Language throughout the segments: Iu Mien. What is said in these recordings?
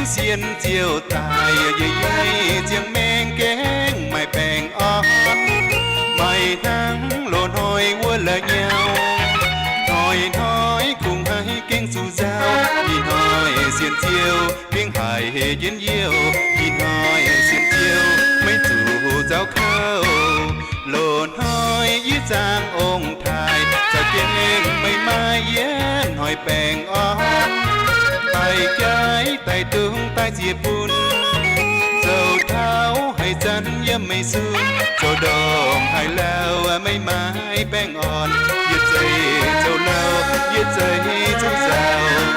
Sienx Ziouv daaih yie, yie ziangh maengh gaengh maaih baengh orn. Maaih hnangv loz-hnoi wuov la'nyauv, hnoi-hnoi kungx haiz gaengh zuqc nzauh. Ih hnoi sienx Ziouv gaengh haiz hec jienv youh. Ih hnoi sienx Ziouv maiv zuqc nzauh kouv. Loz-hnoi yie zaangh ong-taaix, za'gengh meih maaih yietv hnoi baengh orn. Daaih jaiv daaih dungz daaih ziex bun, zoux taux haaix zanc yiem meih sun, zoux ndongc haaix lauh meih maaih baengh orn. Yie zeiz zoux lauh, yie zeiz zoux nzauh.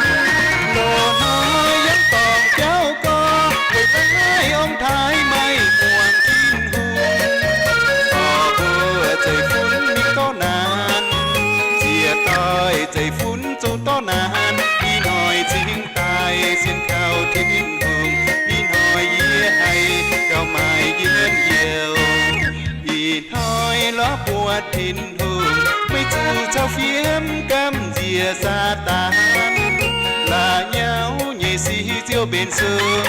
Loz-hnoi yangh dorngc jauv gorx, weic naaiv ong-taaix maaih muangx Tin-Hungh. Dorh mbuo zeiv-fun mingh dorv naanc, ziec doix zeiv-fun zuqc dorv naanc. Ih hnoi cingx daaih sienx kaux Tin-Hungh. Ih hnoi yie haiz gauh maaih njien-youh. Ih hnoi lorz buatc Tin-Hungh, maiv zuqc cau fiev gamh nziex Saadaan. La'nyauv nyei sic Ziouv mbenc sung,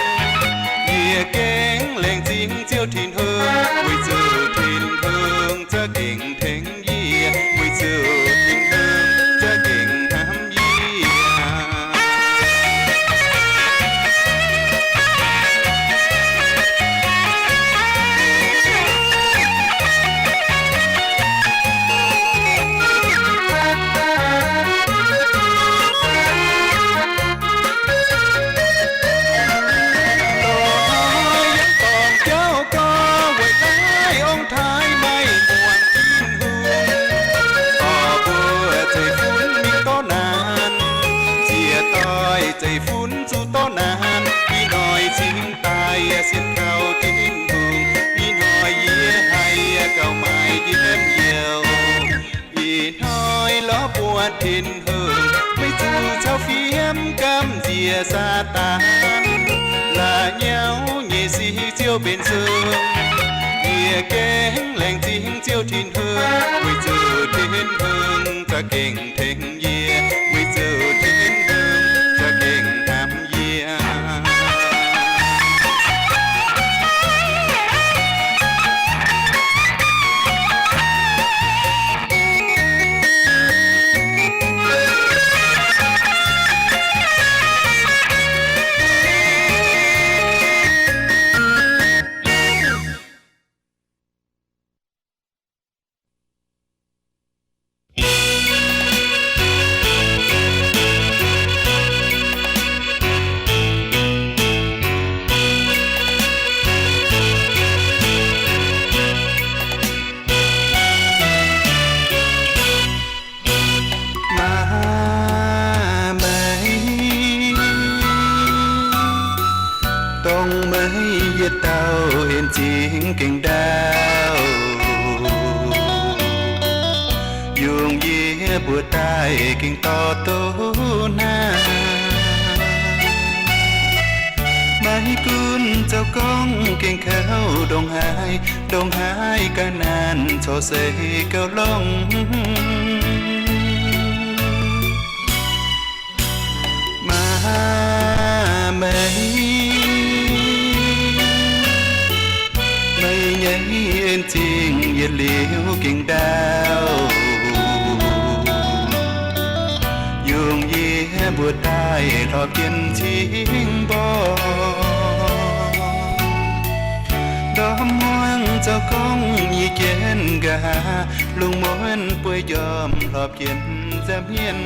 yie gengh laengz zingh Ziouv Tin-Hungh, weic zuqc Tin-Hungh za'gengh tengx yie, weic zuqc Tin-Hungh za'gengh hnamv yie. Loz-hnoi yangh dorngc jauv gorx, weic naaiv ong-taaix maaih muangx Tin-Hungh. Dorh mbuo zeiv-fun mingh dorv naanc, ziec doix zeiv-fun zuqc dorv naanc. Ih hnoi cingx daaih sienx kaux Tin-Hungh. Ih hnoi yie haiz gauh maaih njien-youh. Ih hnoi lorz buatc Tin-Hungh, maiv zuqc cau fiev gamh nziex Saadaan. La'nyauv nyei sic Ziouv mbenc sung, yie gengh laengz zingh Ziouv Tin-Hungh, weic zuqc Tin-Hungh za'gengh tengx yie, weic zuqc Tin-Hungh za'gengh hnamv yie. Maa meih, dongh meih yietc dauh en zingx gengh ndaauv, yungh yie mbuo daaih gengh dorh duqv hnangv. Maiv gunv zoux gorngv gengh kouv ndongc haaix, ndongc haaix ga'naaiv corc se gauh longx. Maa meih, meih nyei en zingx yietc liuz gengh ndaauv, yungh yie mbuo daaih hlorpv jienv cingx mborqv. Ndorm muangx zoux gorngv nyei jienv nqa'haav, lungh muonz bueix njormh hlorpv jienv nza'hmien.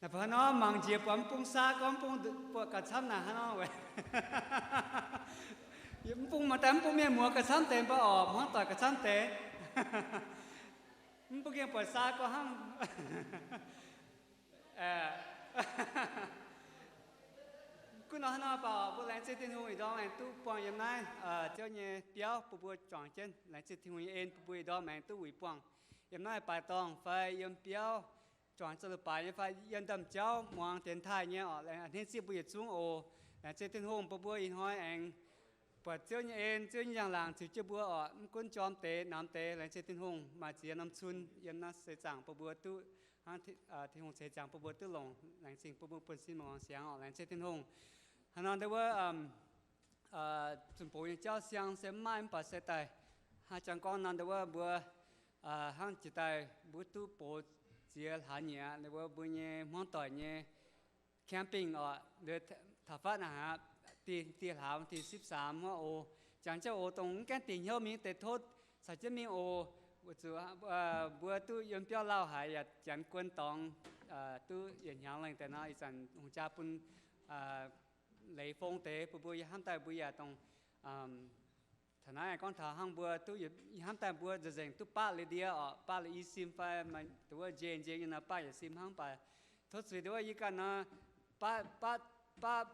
Naaiv baac hnangv nor mangc njiec buatc mv bung saa gorngv mv bung buatc gauh camv naaic hnangv nor weic. Mv bung maaih daaih mv bung mienh muoz gauh camv deix mv baac orqc, hmuangv doic gauh camv deix. Mv bung gengh buatc saa gorngv hnangv. Gunv nor hnangv nor baac orqc, mbuo laengz zingh Tin-Hungh ih ndorm aengx duqv buangh yiem naaiv Ziouv nyei biauv bun mbuo juangc jienv. Laengz zingh Tin-Hungh nyei en bun mbuo ih ndorm aengx duqv wuic buangh yiem naaiv baaix dorngh fai yiem biauv juangc zoux leiz-baaix nyei fai yiem ndaamv-jauv muangx dienx taaih nyei orqc, a'hneiv zieqv mbuo yietc zungv oc. Laengz zingh Tin-Hungh bun mbuo ih hnoi aengx buatc Ziouv nyei en, Ziouv nyei njang-laangc ziux jienv mbuo orqc, mv gunv jorm deix namx deix. Laengz zingh Tin-Hungh maaih ziex norm cun yiem naaiv seix zaangc bun mbuo duqv hnangv Tin-Hungh ceix ziangx bun mbuo duqv longc. Laengz zingh bun mbuo buonv-sin muangx siangx orqc. Laengz zingh Tin-Hungh. Hnangv nor ndau wuov zunh box nyei jauv siang se mv maaih mv baac se daaih hnangv jangx gorngv nor ndau wuov mbuo hnangv jiex daaih mbuo duqv box ziex hlaax nyei aqv, ndau wuov mbuo nyei hmuangv doic nyei camping orqc, taux fatv naaic aqv, dieh hlaax วันที่สิบสาม hnangv oc. Jangx jienv oc, dongh mv gaengh dingc hnyouv mingh deix tov caux jienv mingh oc. Weic zuqc mbuo duqv yiem biauv lauh haic yaac janx guon dorngx duqv yietc hnyangx lengh deix nor, ih zanc hungh jaa bun leiz fong deix bun mbuo yie hnamv daaih mbuo yaac dongh taux naaiv gorngv taux hnangv mbuo duqv yie hnamv daaih mbuo nzengc nzengc duqv baqv liuz ndie orqc, baqv liuz i sim fai dongh wuov njei njei nyei nor baqv yietc sim hnangv. Mv baac tov zuiz dongh wuov yie ganh nor baqv, baqv, baqv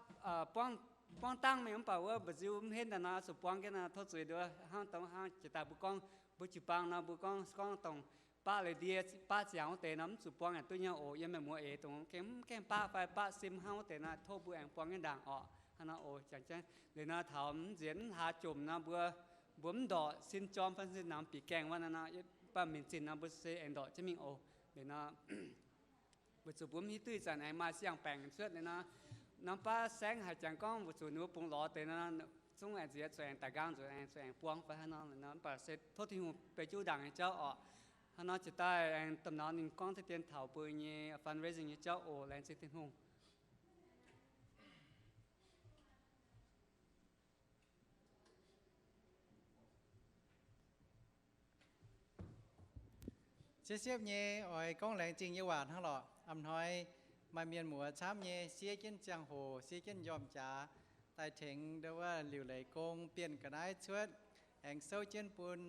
buangv dangv mingh mv baac wuov mba'nziu mv henv daaih nor zuqc buangv jienv nor, tov zuiz dongh wuov hnangv dongh hnangv jiex daaih mbuo gorngv mbuo jiu-baang nor mbuo gorngv, gorngv dongh baqv liuz ndie baqv ziangx wuov deix nor mv zuqc buangv yaac duqv nyei oc. Yiem mienh muoz eix dongh gaengh, mv gaengh baqv fai baqv sim hnangv wuov deix nor tov mbuo aengx buangv jienv ndaangc orqc. Hnangv nor oc, jangx jienv liuz nor taux mv nziex mv hlaax jomc nor mbuo, mbuo mv ndorqc sin jorm fai sin namx bieqc gaengh wuov nor, mv baac minc zinh nor mbuo se aengx ndorqc jienv mingh oc. Liuz nor weic zuqc mbuo mv hiuv duqv ih zanc aengx maaih siang-baengc cuotv liuz nor, norm baav saengv haic jangx gorngv weic zuqc ninh mbuo bungx lorz deix nor, zungv aengx nziex zuqc aengx daaih nqaang nzuonx aengx zuqc aengx buangv fai hnangv nor. Mv baac se tov Tin-Hungh benx juqv ndaangc nyei jauv orqc. Hnangv nor jiex daaih aengx domh nauz ninh gorngv deix dien taux mbuo nyei fundraising nyei jauv oc. Laengz zingh Tin-Hungh. Siepv-siepv nyei oix gorngv laengz zingh nyei waac hnangv lorqc. A'hnoi maaih mienh muoz camv nyei siev jienv ziangh hoc, siev jienv njormh jaax daaih tengx ndau wuov liuc leiz gong bienh ga'naaiv cuotv, aengx souv jienv bun,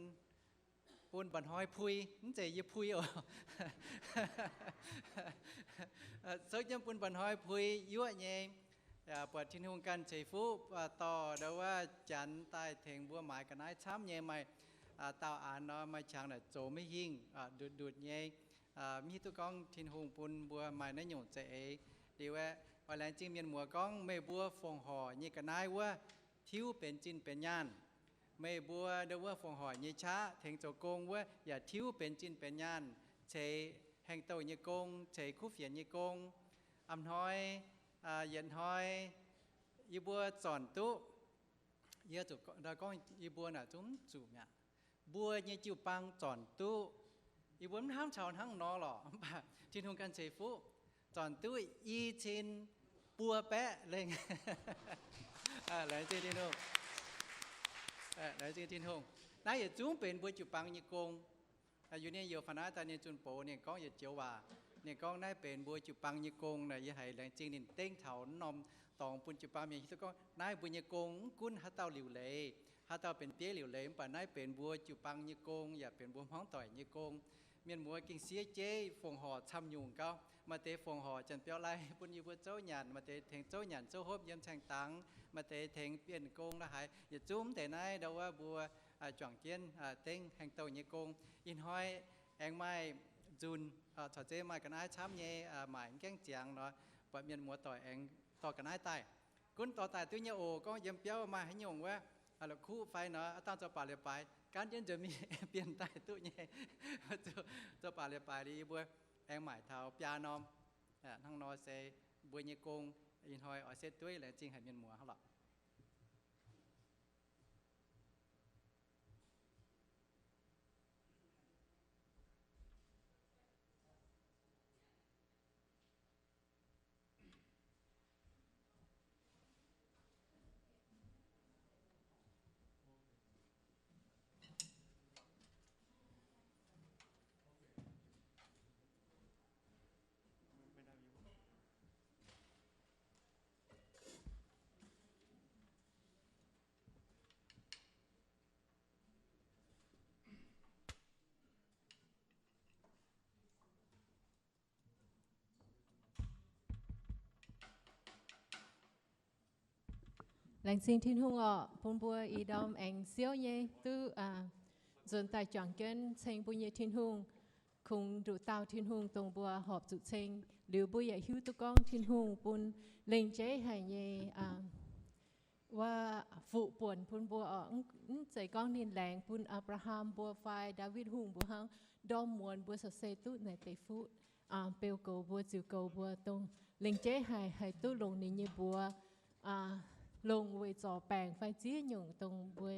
bun mba'hnoi pui, mv zeiz yie pui oc. Souv jienv bun mba'hnoi pui yuoqv nyei. Buatc Tin-Hungh ganh ceix fuqv dorh ndau wuov Janx daaih tengx mbuo maaiz ga'naaiv camv nyei, maaih daauh aanx nor maaih qangx naaic zoux maiv hingh, ndutc ndutc nyei. Mv hiuv duqv gorngv Tin-Hungh bun mbuo maaih naaiv nyungc za'eix. Liuz aeqv, oix laengz zingh mienh muoz gorngv meih mbuo fongc horc nyei ga'naaiv wuov tiuv benx zinh benx nyaanh. Meih mbuo ndau wuov fongc horc nyei qaqv tengx zoux gong wuov yaac tiuv benx zinh benx nyaanh, ceix haengh douh nyei gong, ceix kuv fienx nyei gong. A'hnoi, yietc hnoi yie mbuo zornc duqv, yie zuqc gorngv yie mbuo naaic zungv mv zuqc mi'aqv. Mbuo nyei jiu-baang zornc duqv, yie mbuo mv hnamv caux hnangv nor lorqc, mv baac Tin-Hungh ganh ceix fuqv, zornc duqv i cin buo baeqv lengh. Laengz zingh Tin-Hungh. Laengz zingh Tin-Hungh. Naaiv yietc zungv benx mbuo jiu-baang nyei gong. Yie ninh youc faaux naaiv daaih ninh zunh box ninh gorngv yietc joux waac. Ninh gorngv naaiv benx mbuo jiu-baang nyei gong naaic, yie haiz laengz zingh ninh dengv taux norm dorngx bun jiu-baang mienh hiuv duqv gorngv naaiv mbuo nyei gong mv gunv haaix dauh liuc leiz, haaix dauh benx bieiv liuc leiz, mv baac naaiv benx mbuo jiu-baang nyei gong yaac benx mbuo hmuangv doic nyei gong. Mienh muoz gengh siev jeiv fongc horc camv nyungc gauh. Maaih deix fongc horc janx-biauv lai bun yie mbuo zouv nyanc, maaih deix tengx zouv nyanc zouv hopv yiem caeng dangx, maaih deix tengx bienh gong la'haaix. Yietc zungv mv deix naaiv ndau wuov mbuo juangc jienv dengv haengh douh nyei gong. Ih hnoi aengx maaih nzunc caux zeiz maaih ga'naaiv camv nyei maaic mv gaengh ziangx nor, buatc mienh muoz doic aengx dorh ga'naaiv daaih. Gunv dorh daaih duqv nyei oc. Gorngv yiem biauv maaih haaix nyungc wuov, la'kuqv fai nor, aa dangh zoux baac leiz-baaix gan jienv nzuonx mingh bienh daaih duqv nyei. Zoux baac leiz-baaix liuz yie mbuo aengx maaic taux biaa norm. Hnangv nor se mbuo nyei gong ih hnoi oix setv dueiv laengz zingh haic mienh muoz hnangv lorqc. Laengz zingh Tin-Hungh orqc, bun mbuo ih ndorm aengx siouv nyei duqv nzuonx daaih juangc jienv ceng mbuo nyei Tin-Hungh. Kungx nduqc dauh Tin-Hungh dongh mbuo horpc zuqc ceng, liuz mbuo yaac hiuv duqv gorngv Tin-Hungh bun lengc jeiv haic nyei wuov fuqv buonc bun mbuo orqc. Mv zeiz gorngv ninh laengz bun Apc^laa^ham mbuo fai Ndaawitv Hungh mbuo hnangv, ndorm muonz mbuo corc se duqv naaic deix fuqv beu goux mbuo, ziux goux mbuo, dongh lengc jeiv haic haih duqv longc ninh nyei mbuox longc weic zorc baengc fai ziex nyungc dongh mbuo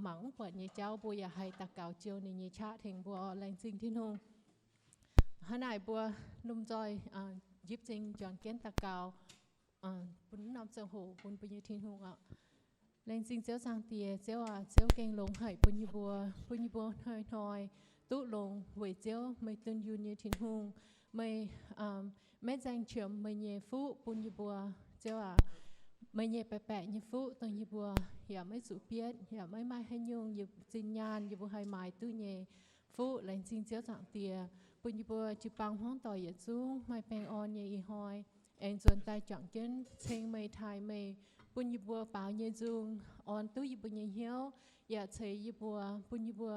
mangc mv buatc nyei jauv. Mbuo yaac haih daux gaux jouh ninh nyei qaqv tengx mbuo orqc. Laengz zingh Tin-Hungh. Hnangv naaic mbuo lomh nzoih njipv m'zing juangc jienv daux gaux bun norm ziangh hoc bun mbuo nyei Tin-Hungh orqc. Laengz zingh Ziouv Zaangc Diex. Ziouv aac, Ziouv gengh longx haic bun yie mbuo, bun yie mbuo hnoi-hnoi duqv longx weic Ziouv meih dunh yunh nyei Tin-Hungh. Meih maiv nzaeng qiemx meih nyei fuqv bun yie mbuo. Ziouv aac, meih nyei baeqc baeqc nyei fuqv dongh yie mbuo yaac maiv zuqc bietv, yaac maiv maaih haaix nyungc yie zinh nyaanh yie mbuo haih maaiz duqv nyei fuqv. Laengz zingh Ziouv Zaangc Diex bun yie mbuo jiu-baang hmuangv doic yietc zungv maaih baengh orn nyei ih hnoi aengx nzuonx daaih juangc jienv ceng meih, taaih meih, bun yie mbuo baaux nyei nzung, orn duqv yie mbuo nyei hnyouv, yaac ceix yie mbuo, bun yie mbuo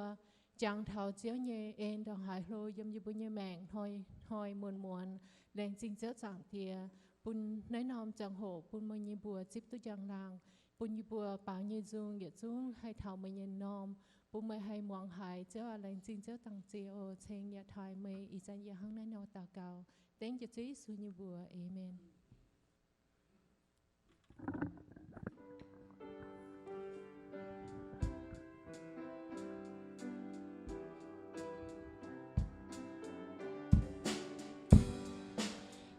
jangx taux Ziouv nyei en ndongc haaix hlo yiem yie mbuo nyei maengc hnoi-hnoi muonz-muonz. Laengz zingh Ziouv Zaangc Diex bun naaiv norm ziangh hoc bun meih nyei mbuox zipv duqv njang-laangc, bun yie mbuo baaux nyei nzung yietc zungv haih taux meih nyei m'normh, bun meih haih muangx haiz. Ziouv aac, laengz zingh Ziouv Zaangc Diex oc. Ceng yaac taaih meih. Ih zanc yie hnangv naaiv nor daux gaux, dengv jiex Ziouv Yesu nyei mbuox. Aamen.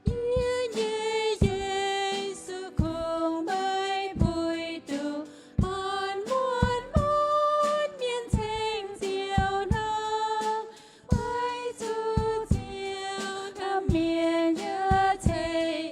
Yie nyei Yesu, kungx meih puix duqv orn muonz muonz mienh ceng Ziouv nor, meih zuqc Ziouv mienh yaac ceix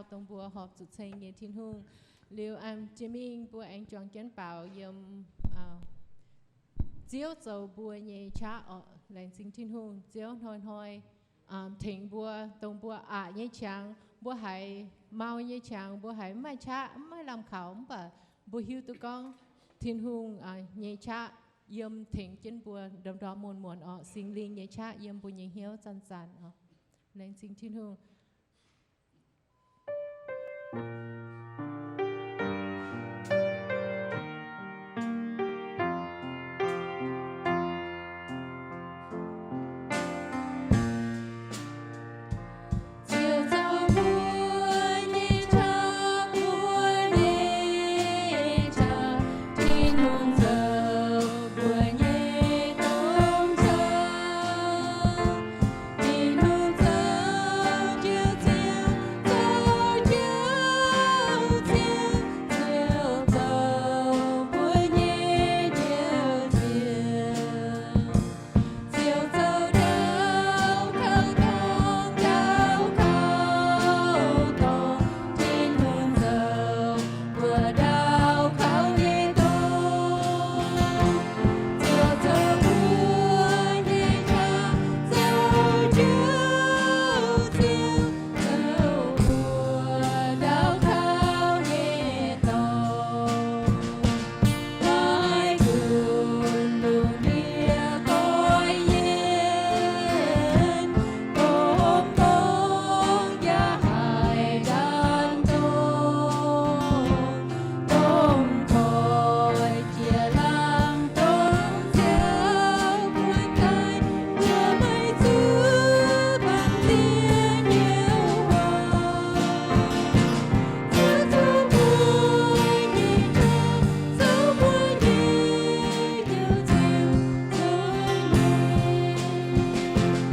dau dongh mbuo horpc zuqc ceng nyei Tin-Hungh. Liuz jiex mingh mbuo aengx juangc jienv baaux yiem Ziouv zoux mbuo nyei qaqv orqc. Laengz zingh Tin-Hungh, Ziouv hnoi-hnoi tengx mbuo, dongh mbuo aqc nyei qangx, mbuo haiz mau nyei qangx, mbuo haiz mv maaih qaqv, mv maaih lamh kaux, mv baac mbuo hiuv duqv gorngv Tin-Hungh nyei qaqv yiem tengx jienv mbuo ndorm-ndorm muonz-muonz orqc. Singx Lingh nyei qaqv yiem mbuo nyei hnyouv zanc-zanc orqc. Laengz zingh Tin-Hungh.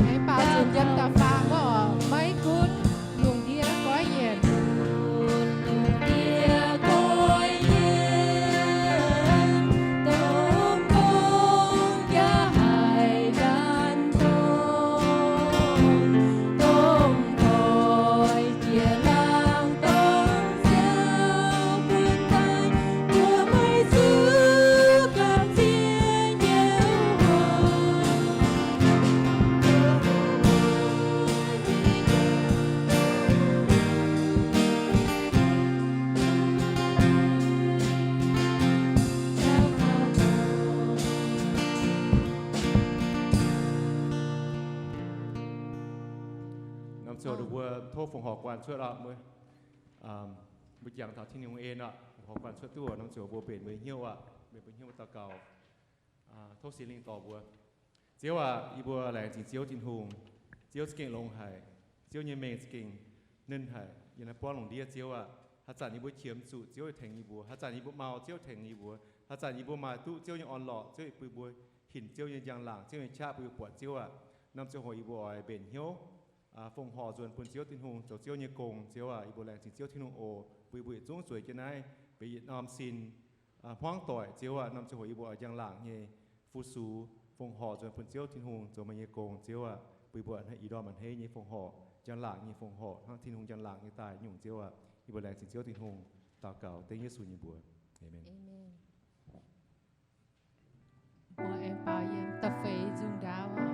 Aengx baaux nzunc yiem da'faam wuov oc. Maiv gunv lungh ndiev goiv yienc, Norm ziouc mbuo tov fongc horc guanh cuotv oc. Mbuo jangx taux Tin-Hungh en oc, horc guanh cuotv duqv. Norm ziouc mbuo mbenc mbuo hnyouv aqv, mbenc mbuo hnyouv daux gaux. Tov Singx Lingh dorh mbuo. Ziouv aac, yie mbuo laengz zingh Ziouv Tin-Hungh. Ziouv za'gengh longx haic. Ziouv nyei mengh za'gengh ninh haic, yiem naaiv buangv lungh ndiev. Ziouv aac, haaix zanc yie mbuo qiemx zuqc, Ziouv tengx yie mbuo. Haaix zanc yie mbuo mau, Ziouv tengx yie mbuo. Haaix zanc yie mbuo maaih duqv Ziouv nyei orn-lorqc, Ziouv bun mbuo hinc Ziouv nyei njang-laangc, Ziouv nyei qaqv bun mbuo buatc Ziouv aac. Norm ziouc hoc yie mbuo oix mbenc hnyouv, fongc horc nzuonx bun Ziouv Tin-Hungh, zoux Ziouv nyei gong. Ziouv aac, yie mbuo laengz zingh Ziouv Tin-Hungh oc, bun yie mbuo yietc zungv zueiz jienv naaiv benx yietc norm sin hmuangv doic. Ziouv aac, norm ziouc hoc yie mbuo oix njang-laangc nyei fu-sux, fongc horc nzuonx bun Ziouv Tin-Hungh zoux meih nyei gong. Ziouv aac, bun yie mbuo ih ndorm a'hneiv nyei fongc horc, njang-laangc nyei fongc horc, hnangv Tin-Hungh njang-laangc nyei daaih nyungc. Ziouv aac, yie mbuo laengz zingh Ziouv Tin-Hungh, daux gaux dengv Yesu nyei mbuox. Aamen. Mbuo aengx baaux yiem da'feix nzungh ndaauv oc.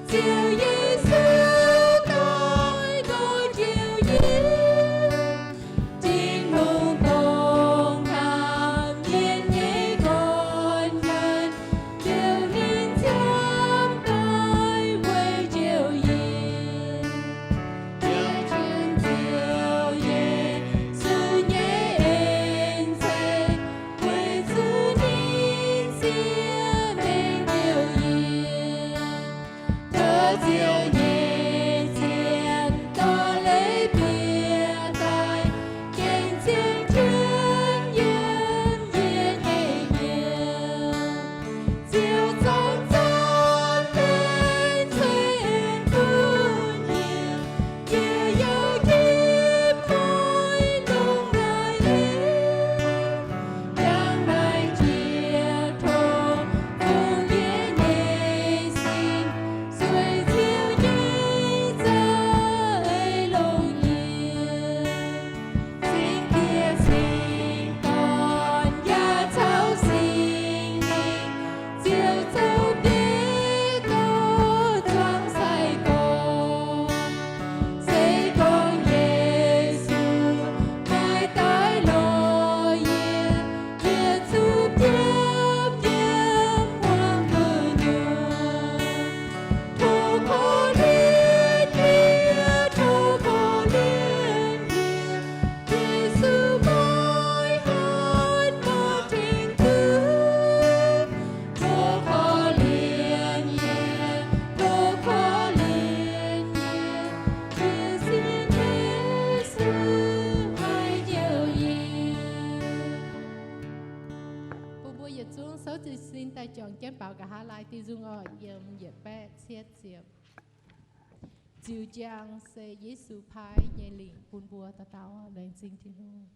Ziouv Yesu, nqoi nqoi Ziouv yie, Tin-Hungh dongh hnamv mienh nyei gorn-nyuonh, Ziouv ninh ziangh daaih weic Ziouv yie. Yie qiemx Ziouv Yesu nyei en-zengc, weic zuqc ninh siev mengh Ziouv yie. Tov Ziouv nyei zien dorh leiz bieqc daaih, gengh zien jienv yiem yie nyei hnyouv. Ziouv zanc-zanc deix zuiz en bun yie, yie yaac ginv mueiz longx naaiv leiz. Jangx naaiv jiex tov fungx yie nyei sin, sueih Ziouv nyei za'eix longx yie. Singx Diex, Singx Dorn, yaac caux Singx Lingh, Ziouv zoux bieiv gouv zuangx sai-gorx. Se gorngv Yesu maiv daaih lorz yie, yie zuqc biopv yiem wuom gu'nyuoz. Tov korv-lienh yie, tov korv-lienh yie, Yesu maiv haih maiv tengx duqv. Tov korv-lienh yie, tov korv-lienh yie, yie sienx Yesu haiz Ziouv yie. Bun mbuo yietc zungv souv jiez sin daaih juangc jienv baaux nqa'haav laai diuh nzung oc, yiem yietc baeqv cietv ziepc. Ziux njang se Yesu paaiv nyei lingc bun mbuo dauh dauh. Laengz zingh Tin-Hungh.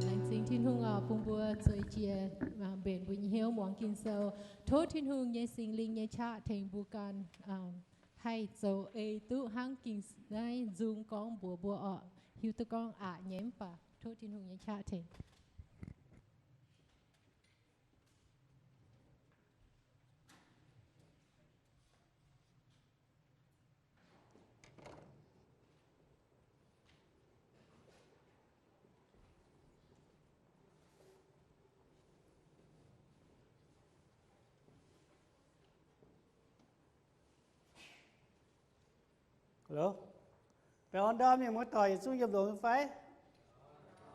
Laengz zingh Tin-Hungh oc, bun mbuo zueiz jiex mbenc mbuo nyei hnyouv muangx Ging-Sou. Tov Tin-Hungh nyei Singx Lingh nyei qaqv tengx mbuo ganh haih zoux ei duqv hnangv Ging-Sou naaiv nzung gorngv mbuox mbuo orqc. Hiuv duqv gorngv aqc nyei mv baac tov Tin-Hungh nyei qaqv tengx. Baengh orn ndorm mienh muoz-doic yietc zungv yiem longx fai?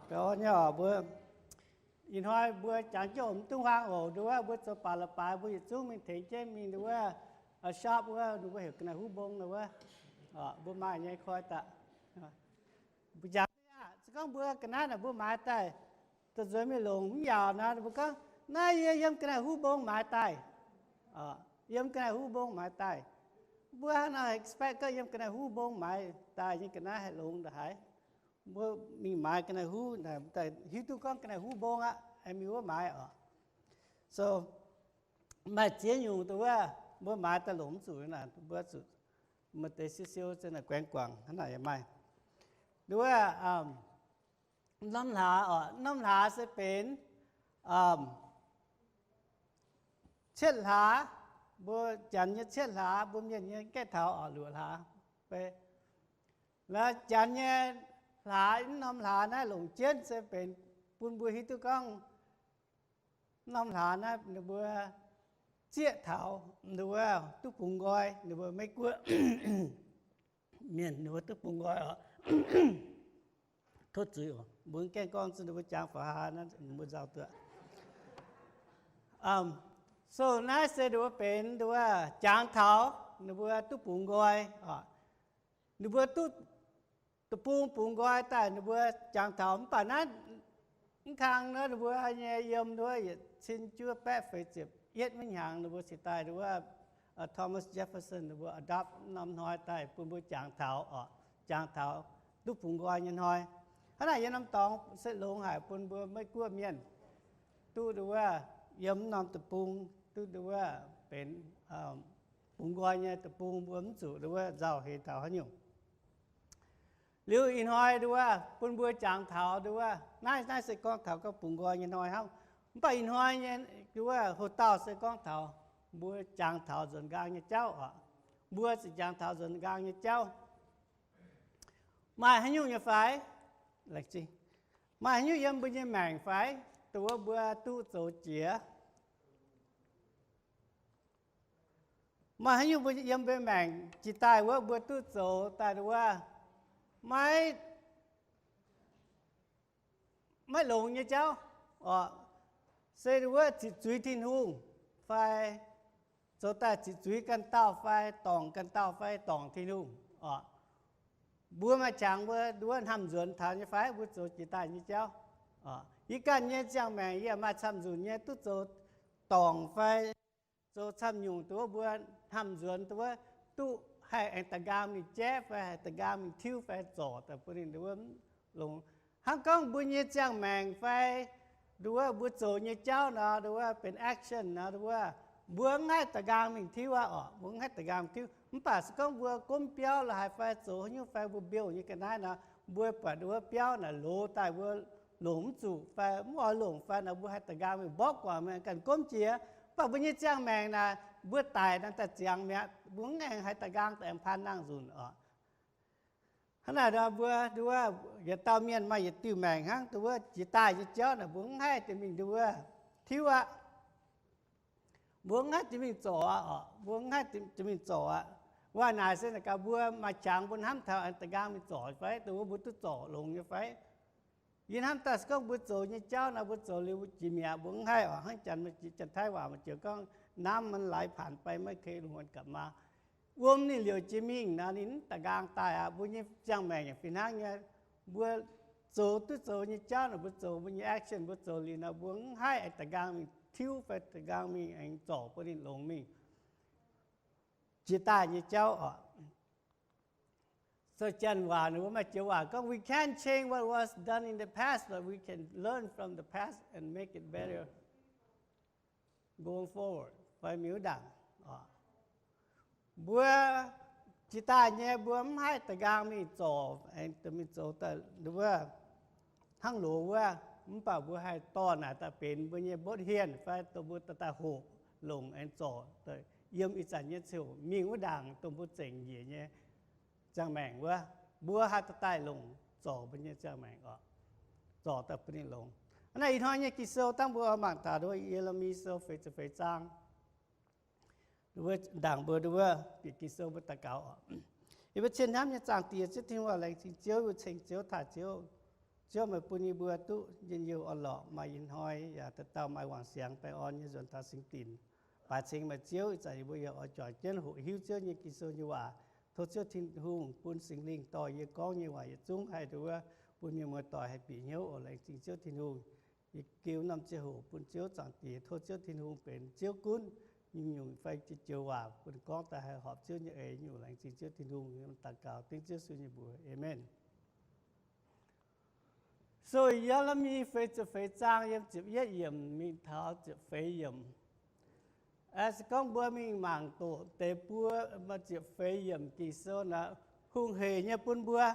Baengh orn nyei oc mbuo. Ih hnoi mbuo jangx jienv oc, mv dungx huaang oc. Nduov mbuo zoux baac la'baaix mbuo yietc zungv mingh tengx jienv mingh nduov, shop wuov, ninh mbuo heuc ga'naaiv huv mbong wuov. Mbuo maaih nyei koi daaih. Mbuo jangx aqv, se gorngv mbuo ga'naaiv naaic mbuo maaiz daaih, da'nzuonx mingh longc mv yaauc nor, mbuo gorngv, naaiv yie yiem ga'naaiv huv mbong maaiz daaih. Yiem ga'naaiv huv mbong maaiz daaih. Mbuo hnangv nor expect gorngv yiem ga'naaiv huv mbong maaiz daaih nyei ga'naaiv haih longx ndongc haaix. Mbuo mingh maaiz ga'naaiv huv, hiuv duqv gorngv ga'naaiv huv mbong aqv, aengx mingh wuov maaiz oc. So maaih ziex nyungc dongh wuov mbuo maaiz daaih longc mv zuqc naaic, mbuo zuqc maaih deix siou siou za'naaic guaengx guangc hnangv naaic yaac maaih. Nduov wuov, norm hlaax oc, norm hlaax se benx cietv hlaax, mbuo Janx nyei cietv hlaax, mbuo Mienh nyei gaeqv taux oc luoqc hlaax. Laaix Janx nyei hlaax, norm hlaax naaiv longc jienv se benx bun mbuo hiuv duqv gorngv norm hlaax naaiv ninh mbuo zieqv taux, ninh mbuo duqv bungx nqoi, ninh mbuo Meiv Guoqv mienh ninh mbuo duqv bungx nqoi oc. Tov zuiz oc, mbuo mv gaengh gorngv zuqc ninh mbuo jangx faaux haaix, mbuo nzauh duqv. So naaiv se ninh mbuo benx ninh mbuo jangx taux ninh mbuo duqv bungx nqoi oc. Ninh mbuo duqv deic-bung bungx nqoi daaih ninh mbuo jangx taux. Mv baac naaiv mv kang nor ninh mbuo nyei yiem nduov yietc cin juov baeqv feix ziepc yietv wuov hnyangx ninh mbuo cingx daaih nduov Thomas Jefferson ninh mbuo adopt norm hnoi daaih bun mbuo jangx taux oc, jangx taux duqv bungx nqoi nyei hnoi. Hnangv naaic yiem norm dorngx se longx haic bun mbuo Meiv Guoqv mienh duqv nduov yiem norm deic-bung duqv nduov benx bungx nqoi nyei deic-bung, mbuo mv zuqc nduov nzauh heix taux haaix nyungc. Liuz ih hnoi nduov bun mbuo jangx taux nduov, naaiv naaiv se gorngv taux gorngv bungx nqoi nyei hnoi hnangv. Mv baac ih hnoi nyei nduov hoc-dauh se gorngv taux mbuo jangx taux nzuonx nqaang nyei jauv oc. Mbuo ziouc jangx taux nzuonx nqaang nyei jauv. Maaih haaix nyungc nyei fai? Maaih haaix nyungc yiem mbuo nyei maengc fai, dongh wuov mbuo duqv zoux jiex? Maaih haaix nyungc mbuo yiem mbuo maengc jiex daaih wuov mbuo duqv zoux daaih wuov maiv, maiv longx nyei jauv oc. Se wuov ziqc zuiz Tin-Hungh fai zoux daaih ziqc zuiz ganh dauh fai dorngc ganh dauh fai dorngc Tin-Hungh oc. Mbuo maaih qangx mbuo nduov hnamv nzuonx taux nyei fai mbuo zoux jiex daaih nyei jauv? Yie ganh nyei ziangh maengc yie maaih camv nzunc nyei duqv zoux dorngc fai zoux camv nyungc dongh wuov mbuo hnamv nzuonx dongh wuov duqv haih aengx da'nqaang mingh jaeqv fai haih da'nqaang mingh tiuv fai zorc daaih bun ninh nduov longx. Hnangv gorngv mbuo nyei ziangh maengc fai nduov mbuo zoux nyei jauv nor, nduov benx action nor, nduov mbuo mv haih da'nqaang mingh tiuv aqv oc. Mbuo mv haih da'nqaang mingh tiuv. Mv baac se gorngv mbuo gomv biauv la'haaix fai zoux haaix nyungc fai mbuo mbiouh nyei ga'naaiv nor, mbuo buatc nduov biauv naaic loz daaih mbuo longc mv zuqc fai mv oix longc fai nor, mbuo haih da'nqaang mingh mborqv guangc mingh ganh gomv jiex. Mv baac mbuo nyei ziangh maengc naaic mbuo daic naaic daaih ziangx mi'aqv, mbuo mv aengx haih da'nqaang aengx paan nangh nzunc oc. Hnangv naaic nor mbuo nduov yietc dauh mienh maaih yietc diuh maengc hnangv nduov jiex daaih nyei jauv naaic mbuo mv haih deix mingh nduov tiuv aqv. Mbuo mv haih deix mingh zorc aqv oc. Mbuo mv haih deix mingh zorc aqv. Waac naaic se naaic gaax mbuo maaih qangx mbuo hnamv taux aengx da'nqaang mingh zorc fai dongh wuov mbuo duqv zorc longx nyei fai? Yie hnamv daaih se gorngv mbuo zoux nyei jauv nor mbuo zoux liuz mbuo jiex mi'aqv, mbuo mv haih oc. Hnangv Janx, Janx-Taiv waac maaih joux gorngv น้ำมันไหลผ่านไปไม่เคยหวนกลับมา. Wuom ninh liouc jiex mingh nor ninh mv da'nqaang daaih aqv. Mbuo nyei ziangh maengc yaac fih hnangv nyei. Mbuo zoux duqv zoux nyei jauv naaic mbuo zoux mbuo nyei action mbuo zoux liuz nor mbuo mv haih aengx da'nqaang mingh tiuv fai da'nqaang mingh aengx zorc bun ninh longx mingh jiex daaih nyei jauv oc. So Janx waac ninh mbuo maaih joux waac gorngv, we can't change what was done in the past, but we can learn from the past and make it better going forward. Fai mingh wuov ndaangc, mbuo jiex daaih nyei mbuo mv haih da'nqaang mingh zorc, mingh zoux daaih wuov hnangv loz wuov, mv baac mbuo haih dorh naaic daaih benx mbuo nyei mbotv hienh fai dongh mbuo daaih daaih hoqc longc aengx zorc yiem ih zanc nyei ziouc mingh wuov ndaangc dongh mbuo zengc njiec nyei ziangh maengc wuov, mbuo haih daaih daaih longc zorc mbuo nyei ziangh maengc oc, zorc daaih bun ninh longx. Hnangv naaic ih hnoi nyei Ging-Sou dangh mbuo mangc taux nduov Ye^le^mi Sou feix ziepc feix zaang, nduov ndaangc mbuo nduov bieqc Ging-Sou mbuo daux gaux oc. Yie mbuo cien hnamv nyei Zaangc Diex, Ziouv Tin-Hungh, laengz zingh Ziouv, ceng Ziouv, taaih Ziouv. Ziouv meih bun yie mbuo duqv njien-youh orn-lorqc, maaih ih hnoi yaac dauh dauh maaih wangc siangx baengh orn nyei nzuonx taux singx dinc. Baaix ceng meih Ziouv, ih zanc yie mbuo yaac oix juangc jienv hoqc hiuv Ziouv nyei Ging-Sou nyei waac. Tov Ziouv Tin-Hungh bun Singx Lingh dorh yie gorngv nyei waac yietc zungv haih nduov bun mienh muoz-doic haih bieqc hnyouv oc. Laengz zingh Ziouv Tin-Hungh. Yie giu norm ziangh hoc bun Ziouv Zaangc Diex, tov Ziouv Tin-Hungh benx Ziouv gunv nyungc-nyungc fai joux-joux waac bun gorngv daaih haih horpc Ziouv nyei eix nyungc. Laengz zingh Ziouv Tin-Hungh. Daux gaux dengv Ziouv Yesu nyei mbuox, aamen. So Ye^le^mi feix ziepc feix zaang yiem ziepc yietv yiemc mingh taux ziepc feix yiemc. Se gorngv mbuo mingh mangc doqc deix buo maaih ziepc feix yiemc Ging-Sou naaic, hungh heic nyei bun mbuo,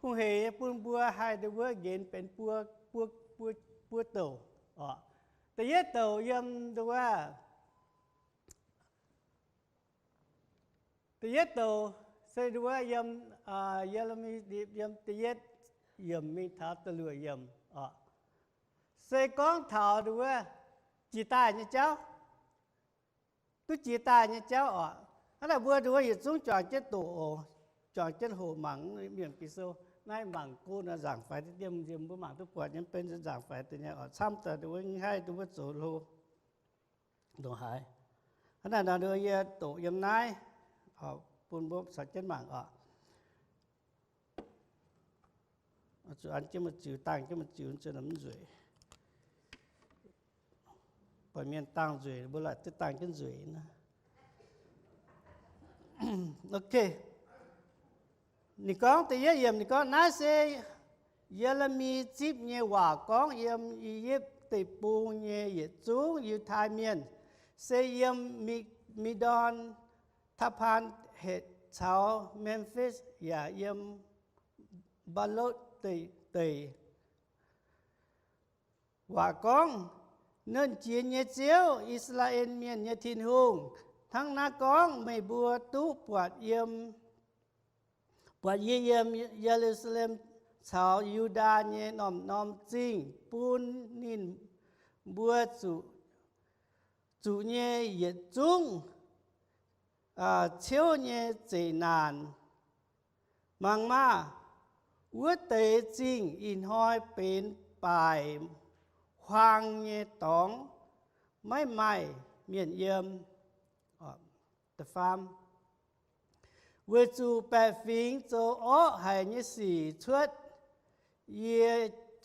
hungh heic nyei bun mbuo haih nduov nqenx benx buo, buo, buo, buo douc oc. Da'yietv douc yiem nduov, da'yietv douc se nduov yiem, Ye^le^mi yiem da'yietv yiemc mingh taux da'luoqc yiemc oc. Se gorngv taux nduov jiex daaih nyei jauv, duqv jiex daaih nyei jauv oc. Hnangv naaic mbuo nduov yietc zungv juangc jienv doqc oc, juangc jienv hoqc mangc mienh Ging-Sou. Naaiv mangc go nzaangc faix diemv, mbuo mangc duqv buatc nyei, benx nzaangc faix deix nyei oc. Camv daaih nduov haih nduov mbuo zoux hlo ndongc haaix. Hnangv naaic nor nduov yie doqc yiem naaiv bun mbuo caux jienv mangc oc. Zuqc an jienv mbuo ziux, dangh jienv mbuo ziux, zuqc mv nzueic. Buatc mienh dangh nzueic, mbuo laaic duqv dangh jienv nzueic. Ok. Ninh gorngv da'yietv yiemc, ninh gorngv, naaiv se Ye^le^mi zipv nyei waac gorngv yiem I^yipv Deic-Bung nyei yietc zungv Yiutai Mienh, se yiem Mi^, Mi^ndon, Taa^paan^hetc caux Memfis yaac yiem Mbaa^lotv Deic, Deic. Waac gorngv, Nernh Jiex nyei Ziouv, I^saa^laa^en Mienh nyei Tin-Hungh, hnangv naaiv gorngv, meih mbuo duqv buatc yiem, buatc yie yiem Ye^lu^saa^lem caux Yu^ndaa nyei norm-norm zingh bun ninh mbuo zuqc, zuqc nyei yietc zungv ciouv nyei zeqc naanc. Mangc maah! Wuov deix zingh ih hnoi benx baaic huaang nyei dorngx, maiv maaih mienh yiem. Weic zuqc baeqc fingx zoux orqv haic nyei sic cuotv yie,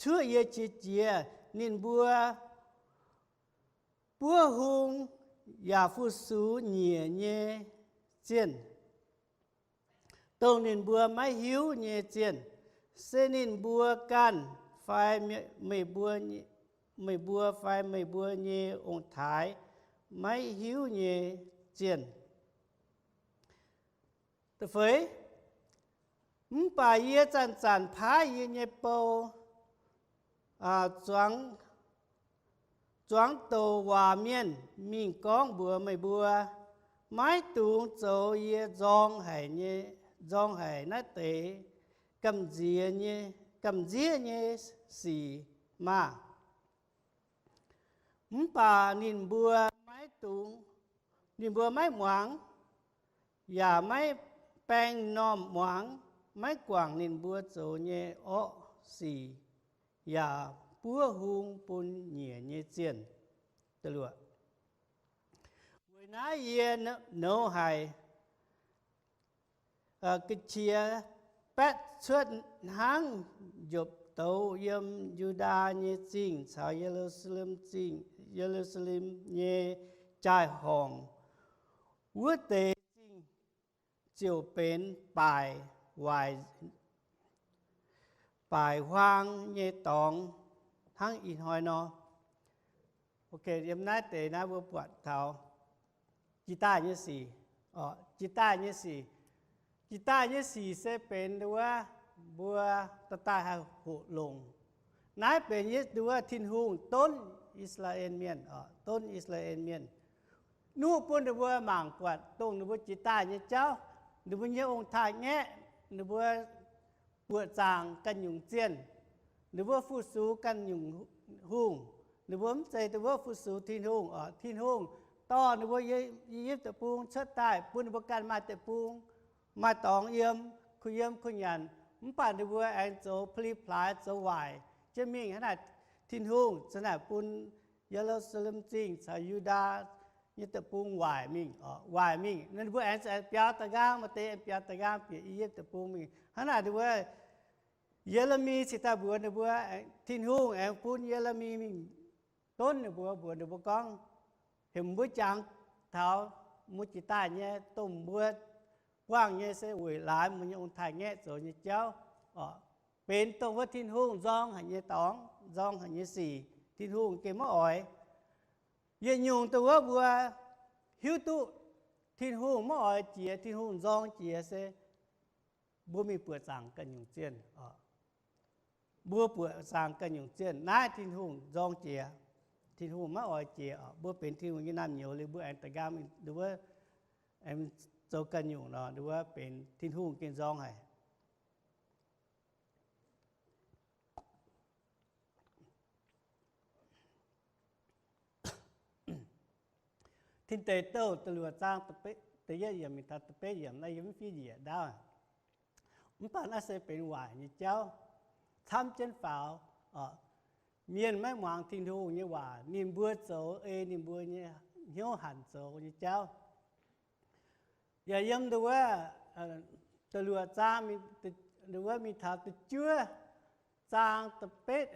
cuotv yie qiex jiez, ninh mbuo buov hung yaac fu-sux nyiec nyei zienh, dongh ninh mbuo maiv hiuv nyei zienh, se ninh mbuo ganh fai meih mbuo, meih mbuo fai meih mbuo nyei ong-taaix maiv hiuv nyei zienh. Da'feix, mv baac yie zanc-zanc paaiv yie nyei bou, zuangx, zuangx douc waac mienh mingh gorngv mbuox meih mbuo, maiv dungx zoux yie nzorng haic nyei, nzorng haic naaiv deix gamh nziex nyei, gamh nziev nyei sic maah! Mv baac ninh mbuo maiv dungx, ninh mbuo maiv muangx, yaac maiv baeng m'normh muangx, maiv guangc ninh mbuo zoux nyei orqv sic, yaac buov hung bun nyiec nyei zienh. Weic naaiv yie nouz haic ga'qiex baetv cuotv hnangv njopv douz yiem Yu^ndaa nyei zingh caux Ye^lu^saa^lem zingh, Ye^lu^saa^lem nyei jaai-horngc. Wuov deix zingh ziouc benx baaic waaic, baaic huaang nyei dorngx hnangv ih hnoi nor. Ok, yiem naaiv deix naaiv mbuo buatc taux jiex daaih nyei sic, jiex daaih nyei sic, jiex daaih nyei sic se benx nduov mbuo daaih daaih haih hoqc longc. Naaiv benx nduov Tin-Hungh donv I^saa^laa^en Mienh, donv I^saa^laa^en Mienh. Nuqv bun ninh mbuo mangc buatc dongh ninh mbuo jiex daaih nyei jauv, ninh mbuo nyei ong-taaix-ngaeqv, ninh mbuo buoqc zaangc ganh nyungc zienh, ninh mbuo fu-sux ganh nyungc hungh, ninh mbuo mv zeiz dongh wuov fu-sux Tin-Hungh oc. Tin-Hungh dorh ninh mbuo yiem I^yipv Deic-Bung cuotv daaih, bun ninh mbuo ganh maaih deic-bung, maaih dorngx yiem, kuh yiem kuh nyanc, mv baac ninh mbuo aengx zoux pli plaaix zoux waaic jienv mingh. Hnangv naaic Tin-Hungh za'naaic bun Ye^lu^saa^lem Zingh caux Yu^ndaa nyei deic-bung waaic mingh, waaic mingh. Ninh mbuo aengx biaux da'nqaang, maaih deix aengx biaux da'nqaang bieqc I^yipv deic-bung mingh. Hnangv naaic ninh mbuo, Ye^le^mi cingx daaih mbuox ninh mbuo, Tin-Hungh aengx bun Ye^le^mi mingh donv ninh mbuo, mbuox ninh mbuo gorngv, heuc mbuo jangx taux mbuo jiex daaih nyei, dongh mbuo buangh nyei se weic laaix mbuo nyei ong-taaix-ngaeqv zoux nyei jauv, benx dongh wuov Tin-Hungh nzorng haic nyei dorngx, nzorng haic nyei sic, Tin-Hungh gengh maiv oix. Yietc nyungc dongh wuov mbuo hiuv duqv Tin-Hungh maiv oix jiex, Tin-Hungh nzorng jiex se mbuo mingh buoqc zaangc ganh nyungc zienh. Mbuo buoqc zaangc ganh nyungc zienh naaiv Tin-Hungh nzorng jiex, Tin-Hungh maiv oix jiex. Mbuo benx Tin-Hungh nyei naamh nyouz liuz, mbuo aengx da'nqaang ninh wuov, aengx zoux ganh nyungc nor, ninh wuov benx Tin-Hungh gengh nzorng haic. Tin Deic Douh da'luoqc zaang da'yietv yiemc mingh taux da'betv yiemc naaiv yiem mv fiev njiec ndaauv. Mv baac naaiv se benx waaic nyei jauv camv jienv faaux. Mienh maiv muangx Tin-Hungh nyei waac, ninh mbuo zoux ei ninh mbuo nyei hnyouv hanc zoux nyei jauv. Yaac yiem nduov, da'luoqc zaang, nduov mingh taux da'juov zaang da'betv,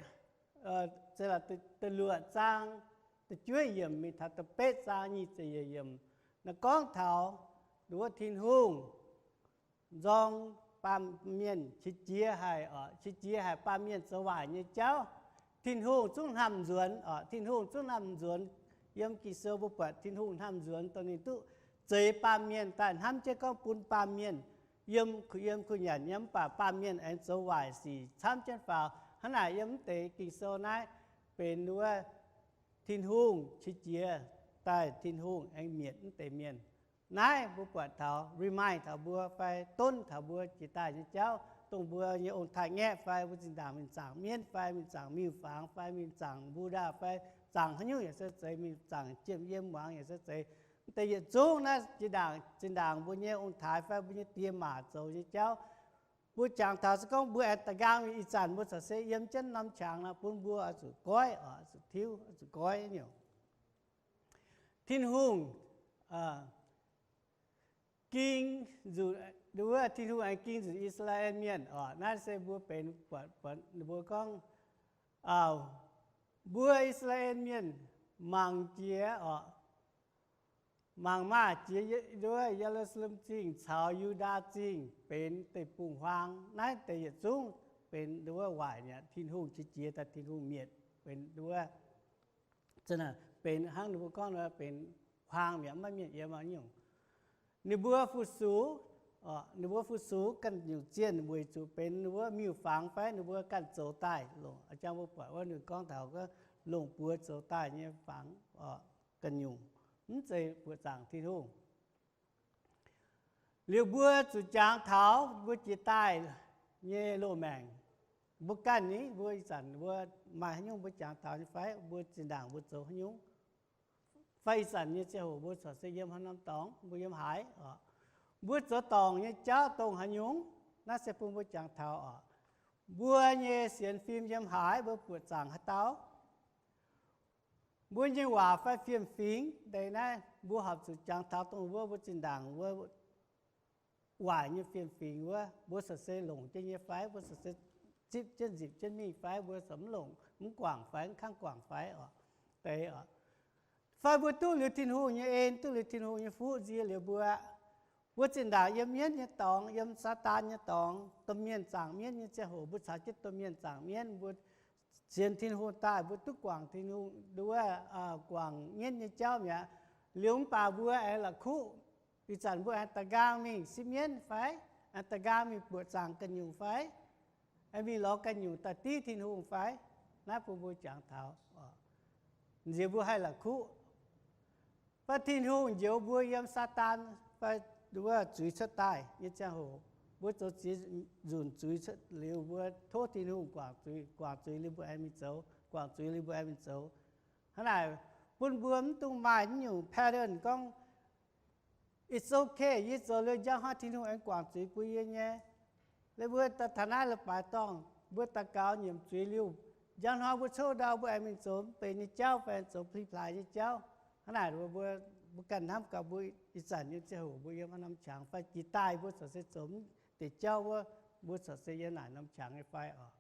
da'luoqc zaang da'juov yiemc mingh taux da'betv zaang nyic ziepc yiemc. Naaiv gorngv taux nduov Tin-Hungh nzorng baamh mienh qiex jiez haic, qiex jiez haic baamh mienh zoux waaic nyei jauv. Tin-Hungh zungv hnamv nzuonx, Tin-Hungh zungv hnamv nzuonx. Yiem Ging-Sou mbuo buatc Tin-Hungh hnamv nzuonx dongh ninh duqv zeix baamh mienh daaih hnamv jienv gorngv bun baamh mienh yiem kuh yiem kuh nyanc nyei, mv baac baamh mienh aengx zoux waaic sic camv jienv faaux. Hnangv naaic yiem mv deix Ging-Sou naaiv benx wuov Tin-Hungh qiex jiez daaih, Tin-Hungh aengx mietc mv deix mienh. Naaiv mbuo buatc taux remind taux mbuo fai donv taux mbuo jiex daaih nyei jauv, dongh mbuo nyei ong-taaix-ngaeqv fai mbuo zinh ndaangc mingh zaangc mienv fai mingh zaangc miuc-fangx fai mingh zaangc Buddha fai zaangc haaix nyungc yaac se zeiz, mingh zaangc jiem yiem muangx yaac se zeiz. Mv deix yietc zungv naaiv zinh ndaangc, zinh ndaangc mbuo nyei ong-taaix fai mbuo nyei die maac zoux nyei jauv, mbuo jangx taux se gorngv mbuo aengx da'nqaang mingh, ih zanc mbuo corc se yiem jienv norm qangx nor, bun mbuo oix zuqc goiv, oix zuqc tiuv, oix zuqc goiv nyungc. Tin-Hungh ging nzunc, wuov Tin-Hungh aengx ging nzunc I^saa^laa^en Mienh oc. Naaiv se mbuo benx buatc, buatc ninh mbuo gorngv, mbuo I^saa^laa^en Mienh mangc jiex oc, mangc maah! Jiex wuov Ye^lu^saa^lem Zingh caux Yu^ndaa Zingh benx deic-bung-huaang. Naaiv deix yietc zungv benx wuov waaic mi'aqv. Tin-Hungh qiex jiez daaih, Tin-Hungh mietc, benx wuov, benx hnangv ninh mbuo gorngv benx huaang mi'aqv, maiv mienh yiem nyungc. Ninh mbuo fu-sux, ninh mbuo fu-sux ganh nyungc zienh weic zuqc benx ninh mbuo miuc-fangx fai ninh mbuo ganh zoux daaih longc. A'jang mbuo buatc wuov ninh gorngv taux longc buoz zoux daaih nyei fangx ganh nyungc, mv zeiz buoqc zaangc Tin-Hungh. Liuz mbuo zuqc jangx taux mbuo jiex daaih nyei loz-maengc. Mbuo ganh ni, mbuo ih zanc mbuo maaih haaix nyungc mbuo jangx taux nyei fai? Mbuo zinh ndaangc mbuo zoux haaix nyungc? Fai ih zanc nyei ziangh hoc mbuo corc se yiem haaix norm dorngx? Mbuo yiem haaix oc? Mbuo zoux dorngc nyei jauv dongh haaix nyungc? Naaiv se bun mbuo jangx taux oc. Mbuo nyei sienx fim yiem haaix? Mbuo buoqc zaangc haaix dauh? Mbuo nyei waac fai fiem-fingx? Deix naaiv mbuo horpc zuqc jangx taux dongh wuov mbuo zinh ndaangc wuov waaic nyei fiem-fingx wuov, mbuo corc se longc jienv nyei fai? Mbuo corc se zipv jienv nzipc jienv mingh fai? Mbuo corc mv longc, mv guangc fai? Mv kangv guangc fai oc? Deix oc. Fai mbuo duqv liuz Tin-Hungh nyei en, duqv liuz Tin-Hungh nyei fuqv nzie liuz mbuo, mbuo zinh ndaangc yiem mienv nyei dorngx, yiem Saadaan nyei dorngx, domh mienh zaangc mienv nyei ziangh hoc, mbuo caux jienv domh mienh zaangc mienv, mbuo sienx Tin-Hungh daaih, mbuo duqv guangc Tin-Hungh nduov, guangc mienv nyei jauv mi'aqv. Liuz mv baac mbuo aengx la'kuqv. Ih zanc mbuo aengx da'nqaang mingh sipv mienv fai? Aengx da'nqaang mingh buoqc zaangc ganh nyungc fai? Aengx mingh lorz ganh nyungc daaih div Tin-Hungh fai? Naaiv bun mbuo jangx taux, nziex mbuo haih la'kuqv. Fai Tin-Hungh njoux mbuo yiem Saadaan fai wuov zuiz cuotv daaih nyei ziangh hoc, mbuo zoux ziex nzunc zuiz cuotv liuz, mbuo tov Tin-Hungh guangc zuiz, guangc zuiz liuz mbuo aengx mingh zoux, guangc zuiz liuz mbuo aengx mingh zoux. Hnangv naaic bun mbuo mv dungx maaih naaiv nyungc pattern gorngv It's okay, yie zoux liuz njang hnoi Tin-Hungh aengx guangc zuiz bun yie nyei. Liuz mbuo daaih taux naaiv leiz-baaix dorngh, mbuo daux gaux nyiemc zuiz liuz, njang hnoi mbuo coqv ndau mbuo aengx mingh zoux mv benx nyei jauv fai zoux pli-plaaix nyei jauv. Hnangv naaic mbuo, mbuo ganh hnamv gaax mbuo ih zanc nyei ziangh hoc mbuo yiem haaix norm qangx fai jiex daaih mbuo corc se zoux mv deix jauv wuov, mbuo corc se yiem naaic norm qangx nyei fai oc.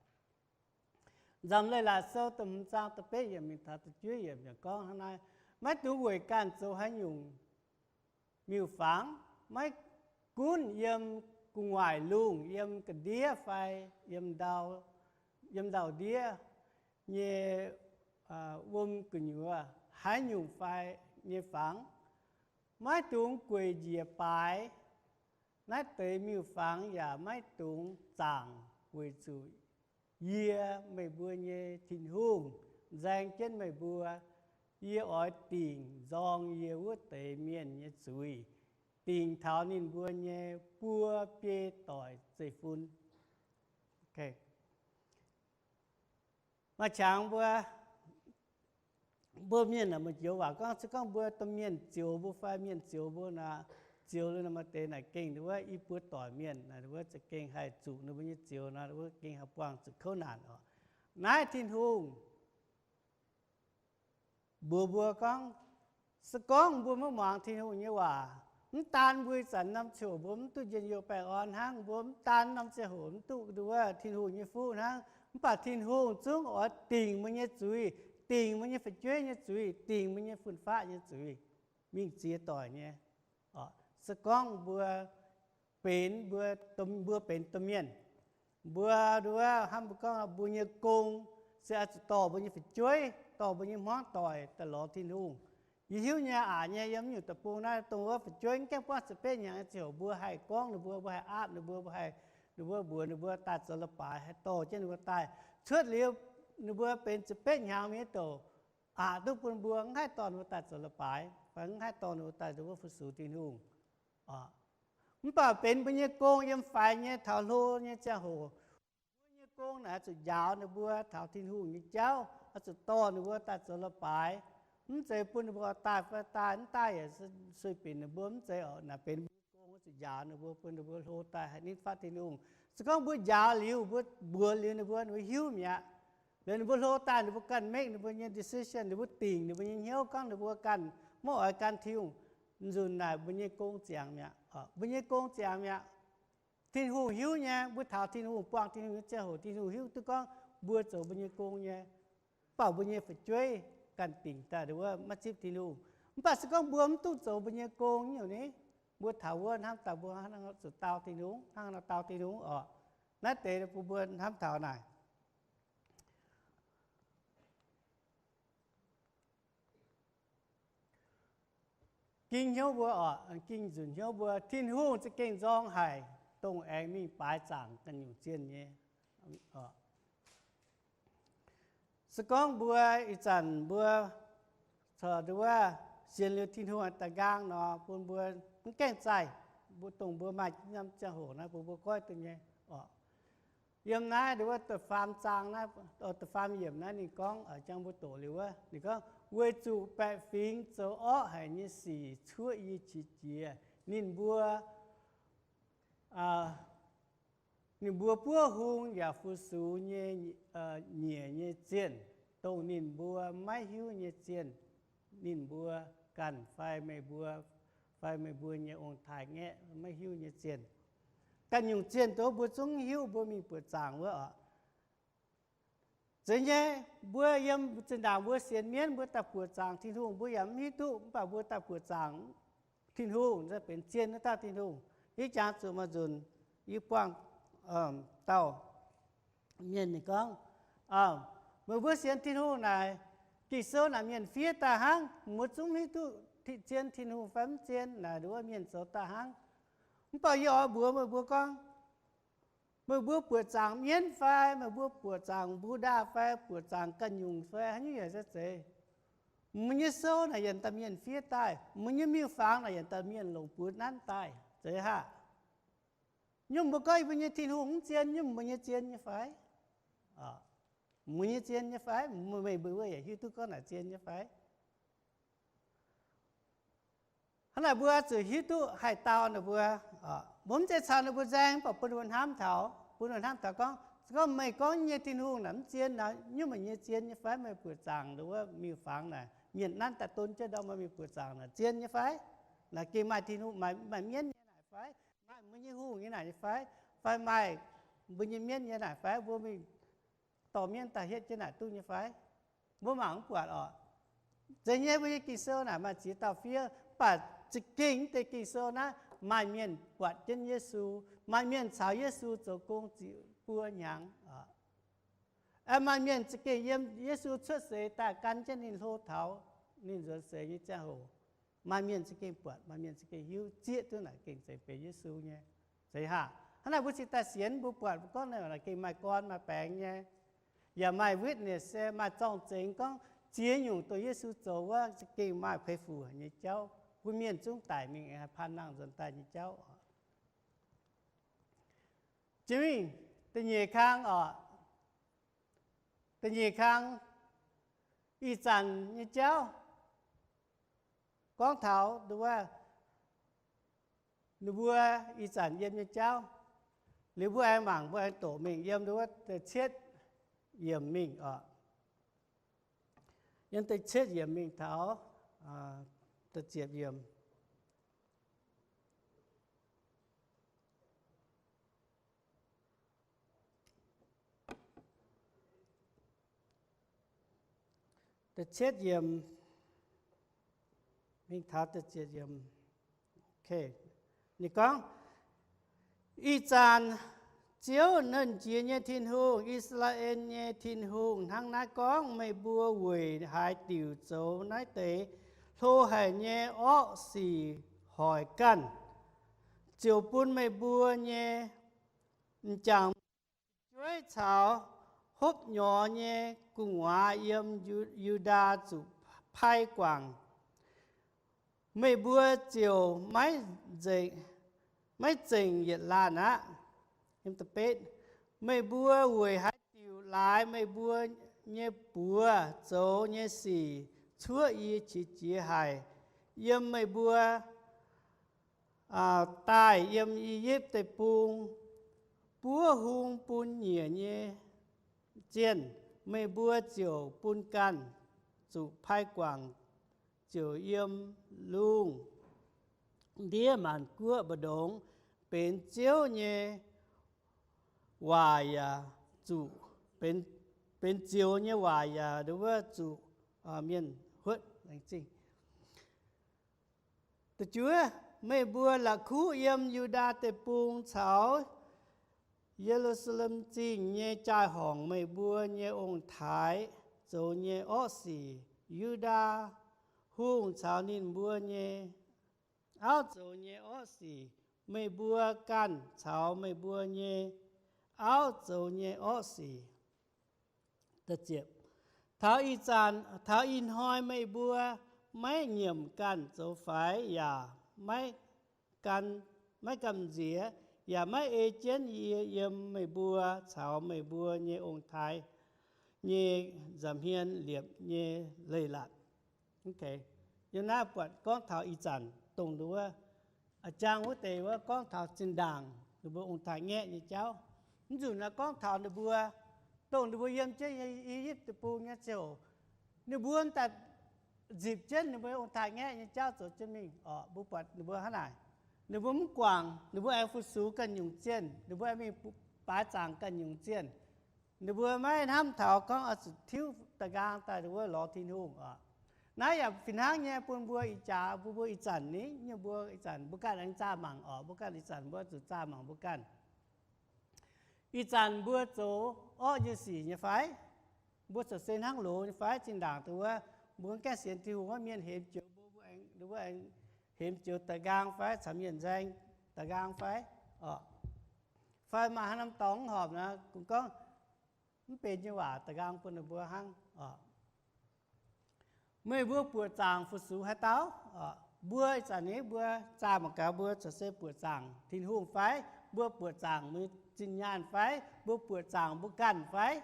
Nzamc Leiz-Latc Sou da'hmz zaang da'betv yiemc mingh taux da'juov yiemc yaac gorngv hnangv naaiv, maiv dungx weic ganh zoux haaix nyungc miuc-fangx, maiv gunv yiem gu'nguaaic lungh, yiem ga'ndiev fai yiem ndau, yiem ndau-ndiev nyei wuom gu'nyuoz haaix nyungc fai nyei fangx, maiv dungx gueic njiec baaix. Naaiv deix miuc-fangx yaac maiv dungx zaangc, weic zuqc yie, meih mbuo nyei Tin-Hungh, nzaeng jienv meih mbuo. Yie oix dingc nzorng yie wuov deix mienh nyei zuiz, dingc taux ninh mbuo nyei buo biei doic zeiv-fun. Maaih qangx mbuo, mbuo mienh naaic maaih joux waac gorngv, se gorngv mbuo domh mienh zioux mbuo fai mienh zioux mbuo naaic, zioux liuz naaic maaih deix naaic gengh wuov i buo doic mienh naaic wuov za'gengh haih zuqc ninh mbuo nyei zioux nor, wuov gengh haih buangh zuqc kouv naanc oc. Naaiv Tin-Hungh mbuox mbuo gorngv, se gorngv mbuo maiv muangx Tin-Hungh nyei waac, mv daan mbuo ih zanc norm ziangh hoc mbuo mv duqv njien-youh baengh orn hnangv, mbuo mv daan norm ziangh hoc mv duqv nduov Tin-Hungh nyei fuqv hnangv, mv baac Tin-Hungh zungv oix dingc mbuo nyei zuiz, dingc mbuo nyei fu'jueiv nyei zuiz, dingc mbuo nyei fun-faqv nyei zuiz, mingh ziex doic nyei. Se gorngv mbuo benx, mbuo, mbuo benx domh mienh, mbuo nduov hnamv mbuo gorngv mbuo nyei gong se oix zuqc dorh mbuo nyei fu'jueiv, dorh mbuo nyei hmuangv doic daaih lorz Tin-Hungh. Yie hiuv nyei aqc nyei yiem nyungc deic-bung naaiv dongh wuov fu'jueiv mv gaengh buangv ziepc betv hnyangx nyei ziangh hoc mbuo haih gorngv ninh mbuo, mbuo haih aapv ninh mbuo, haih ninh mbuo mbuox ninh mbuo daaih zoux leiz-baaix, haih dorh jienv ninh mbuo daaih. Cuotv liuz ninh mbuo benx ziepc betv hnyangx mienh douc aqc duqv bun mbuo, mv haih dorh ninh mbuo daaih zoux leiz-baaix fai mv haih dorh ninh mbuo daaih nduov fu-sux Tin-Hungh. Mv baac benx mbuo nyei gong yiem faix nyei taux hlo nyei ziangh hoc, mbuo nyei gong naaic oix zuqc njaaux ninh mbuo taux Tin-Hungh nyei jauv, oix zuqc dorh ninh mbuo daaih zoux leiz-baaix. Mv zeiz bun ninh mbuo daaih fai daaih, mv daaih yaac sueih binc ninh mbuo, mv zeiz oc. Naaic benx mbuo nyei gong oix zuqc njaaux ninh mbuo, bun ninh mbuo hlo daaih haih nitv fatv Tin-Hungh. Se gorngv mbuo njaaux liuz, mbuo mbuox liuz ninh mbuo, ninh mbuo hiuv mi'aqv. Liuz ninh mbuo hlo daaih, ninh mbuo ganh make ninh mbuo nyei decision, ninh mbuo dingc ninh mbuo nyei hnyouv gorngv ninh mbuo ganh maiv oix gan Tin-Hungh, nzunc naaic mbuo nyei gong ziangx mi'aqv. Mbuo nyei gong ziangx mi'aqv. Tin-Hungh hiuv nyei, mbuo taux Tin-Hungh, buangh Tin-Hungh nyei ziangh hoc, Tin-Hungh hiuv duqv gorngv mbuo zoux mbuo nyei gong nyei. Mv baac mbuo nyei fu'jueiv ganh dingc daaih nduov maiv zipv Tin-Hungh. Mv baac se gorngv mbuo mv duqv zoux mbuo nyei gong nyungc ni, mbuo taux wuov hnamv daaih mbuo hnangv nor zuqc dau Tin-Hungh, hnangv nor dau Tin-Hungh oc. Naaiv deix bun mbuo hnamv taux naaic. Ging hnyouv mbuo oc, ging nzunc hnyouv mbuo, Tin-Hungh za'gengh nzorng haic dongh aengx mingh baaix zaangc ganh nyungc zienh nyei. Se gorngv mbuo ih zanc mbuo corc nduov sienx liuz Tin-Hungh daaih nqaang nor, bun mbuo mv gaengh zaih, mbuo dongh mbuo maaih norm ziangh hoc naaiv bun mbuo goiv duqv nyei oc. Yiem naaiv nduov wuov da'faam zaang naaiv, da'faam yiemc naaiv ninh gorngv, jang mbuo doqc liuz wuov, ninh gorngv, weic zuqc baeqc fingx zoux orqv haic nyei sic cuoqv yie qiex jiez. Ninh mbuo, ninh mbuo buov hung yaac fu-sux nyei, nyiec nyei zienh, dongh ninh mbuo maiv hiuv nyei zienh. Ninh mbuo ganh fai meih mbuo, fai meih mbuo nyei ong-taaix-ngaeqv maiv hiuv nyei zienh. Ganh nyungc zienh dongh mbuo zungv hiuv mbuo mingh buoqc zaangc wuov oc. Zeiz nyei, mbuo yiem zinh ndaangc mbuo sienx mienv mbuo daaih buoqc zaangc Tin-Hungh mbuo yaac mv hiuv duqv, mv baac mbuo daaih buoqc zaangc Tin-Hungh, benx zienh wuov dauh Tin-Hungh. Ih jangx zuqc maaih nzunc yie buangh dauh mienh ninh gorngv, meih mbuo sienx Tin-Hungh naaic, Ging-Sou naaic mienh fiev daaih hnangv, mbuo zungv mv hiuv duqv zien Tin-Hungh fai mv zien naaic, nduov mienh zoux daaih hnangv. Mv baac yie oix mbuox meih mbuo gorngv, meih mbuo buoqc zaangc mienv fai meih mbuo buoqc zaangc Buddha fai buoqc zaangc ganh nyungc fai haaix nyungc yaac se zeiz, meih nyei sou naaic yaac daaih mienh fiev daaih, meih nyei miuc-fangx naaic yaac daaih mienh longc buoz nanv daaih, zeiz haac? Nyungc mbuo gorngv yie mbuo nyei Tin-Hungh mv zien, nyungc mbuo nyei zien nyei fai? Mbuo nyei zien nyei fai? Meih mbuo yaac hiuv duqv gorngv naaic zien nyei fai? Hnangv naaic mbuo zuqc hiuv duqv haih dau ninh mbuo, mbuo mv zeiz caux ninh mbuo nzaeng, mv baac bun ninh mbuo hnamv taux, bun ninh mbuo hnamv taux gorngv, gorngv meih gorngv nyei Tin-Hungh naaic mv zien nor, nyungc meih nyei zien nyei fai? Meih buoqc zaangc nduov wuov miuc-fangx naaic, mienh nanv daaih don jienv ndau, meih mingh buoqc zaangc naaic zien nyei fai? Naaic gengh maaih Tin-Hungh, maaih mienv nyei naaic fai? Maaih mbuo nyei hungh nyei naaic nyei fai? Fai maaih mbuo nyei mienv nyei naaic fai? Mbuo mingh dorh mienv daaih hietv jienv naaic duqv nyei fai? Mbuo mangc mv buatc orqc. Zeiz nyei, mbuo nyei Ging-Sou naaic maaih ziex dauh fiev, mv baac za'gengh deix Ging-Sou naaiv maaih mienh buatc jienv Yesu, maaih mienh caux Yesu zoux gong ziqc buo hnyangx. Maaih mienh za'gengh yiem Yesu cuotv seix daaih gan jienv ninh hlo taux ninh nzuonx seix nyei ziangh hoc, maaih mienh za'gengh buatc, maaih mienh za'gengh hiuv zieqv duqv naaic gengh zeiz benx Yesu nyei. Zeiz haac? Hnangv naaic mbuo cingx daaih sienx, mbuo buatc mbuo gorngv naaic gengh maaih gorn maaih baengx nyei, yaac maaih witness se maaih zorng-zengx gorngv ziex nyungc dongh Yesu zoux wuov za'gengh maaih peix fuc nyei jauv, bun mienh zungv daic mingh haih paan nangh nzuonx daaih nyei jauv. Jiex mingh da'nyeic kang orqc. Da'nyeic kang, ih zanc nyei jauv, gorngv taux nduov wuov, ninh mbuo ih zanc yiem nyei jauv. Liuz mbuo aengx mangc, mbuo aengx doqc mingh yiem nduov wuov da'cietv yiemc mingh orqc. Yiem da'cietv yiemc mingh taux da'ziepc yiemc. Da'cietv yiemc mingh taux da'ziepc yiemc. Ninh gorngv, ih zanc Ziouv, Nernh Jiex nyei Tin-Hungh, I^saa^laa^en nyei Tin-Hungh, hnangv naaiv gorngv, meih mbuo weic haaix diuc zoux naaiv deix hlo haic nyei orqv sic hoic ganh, ziouc bun meih mbuo nyei m'jangc fu'jueiv caux hopv nyorx nyei gu'nguaaz yiem Yu^ndaa zuqc pai guangc. Meih mbuo ziouc maiv zengc yietc laanh aqv. Meih mbuo weic haaix diuc laaix meih mbuo nyei buoz zoux nyei sic cuoqv yie qiex jiez haic, yiem meih mbuo daaih yiem I^yipv Deic-Bung buov hung bun nyiec nyei zienh, meih mbuo ziouc bun ganh zuqc pai guangc, ziouc yiem lungh ndiev maanc guoqv mbu'ndongx benx Ziouv nyei waac yaac zuqc, benx zioux nyei waac yaac nduov wuov zuqc mienh huotv laengz zingh. Da'juov, meih mbuo la'kuqv yiem Yu^ndaa Deic-Bung caux Ye^lu^saa^lem Zingh nyei jaai-horngc meih mbuo nyei ong-taaix zoux nyei orqv sic, Yu^ndaa hungh caux ninh mbuo nyei auv zoux nyei orqv sic, meih mbuo ganh caux meih mbuo nyei auv zoux nyei orqv sic. Taux ih zanc, taux ih hnoi meih mbuo maiv nyiemc ganh zoux faix, yaac maiv gamh nziex, yaac maiv ei jienv yie yiem meih mbuo caux meih mbuo nyei ong-taaix nyei nza'hmien liepc nyei leiz-latc. Yiem naaiv buatc gorngv taux ih zanc dongh nduov wuov, a'jang wuov deix wuov gorngv taux zinh ndaangc ninh mbuo ong-taaix-ngaeqv nyei jauv. Mv nzunc naaiv gorngv taux ninh mbuo, dongh ninh mbuo yiem jienv I^yipv Deic-Bung nyei ziouc, ninh mbuo daaih nzipc jienv ninh mbuo ong-taaix-ngaeqv nyei jauv zoux jienv mingh orqc. Mbuo buatc ninh mbuo hnangv naaic, ninh mbuo mv guangc, ninh mbuo aengx fu-sux ganh nyungc zienh, ninh mbuo aengx mingh baaix zaangc ganh nyungc zienh. Ninh mbuo maiv hnamv taux gorngv oix zuqc tiuv da'nqaang daaih wuov lorz Tin-Hungh orqc. Naaiv yaac fih hnangv nyei bun mbuo ih jaax, bun mbuo ih zanc ni, nyei mbuo ih zanc mbuo ganh aengx zaah mangc orqc. Mbuo ganh ih zanc mbuo zuqc zaah mangc mbuo ganh. Ih zanc mbuo zoux orqv nyei sic nyei fai? Mbuo zoux se hnangv loz nyei fai? Zinh ndaangc dongh wuov mbuo gaengh sienx Tin-Hungh wuov mienh hemx joux mbuo, mbuo aengx, mbuo aengx hemx joux da'nqaang fai? Caux mienh nzaeng da'nqaang fai? Orqc. Fai maaih haaix norm dorngx mv horpc nor, kungx gorngv mv benx nyei waac da'nqaang bun ninh mbuo hnangv orqc. Meih mbuo buoqc zaangc fu-sux haaix dauh? Mbuo ih zanc ni mbuo zaah mangc gaax, mbuo zoux se buoqc zaangc Tin-Hungh fai? Mbuo buoqc zaangc mbuo zinh nyaanh fai? Mbuo buoqc zaangc mbuo ganh fai?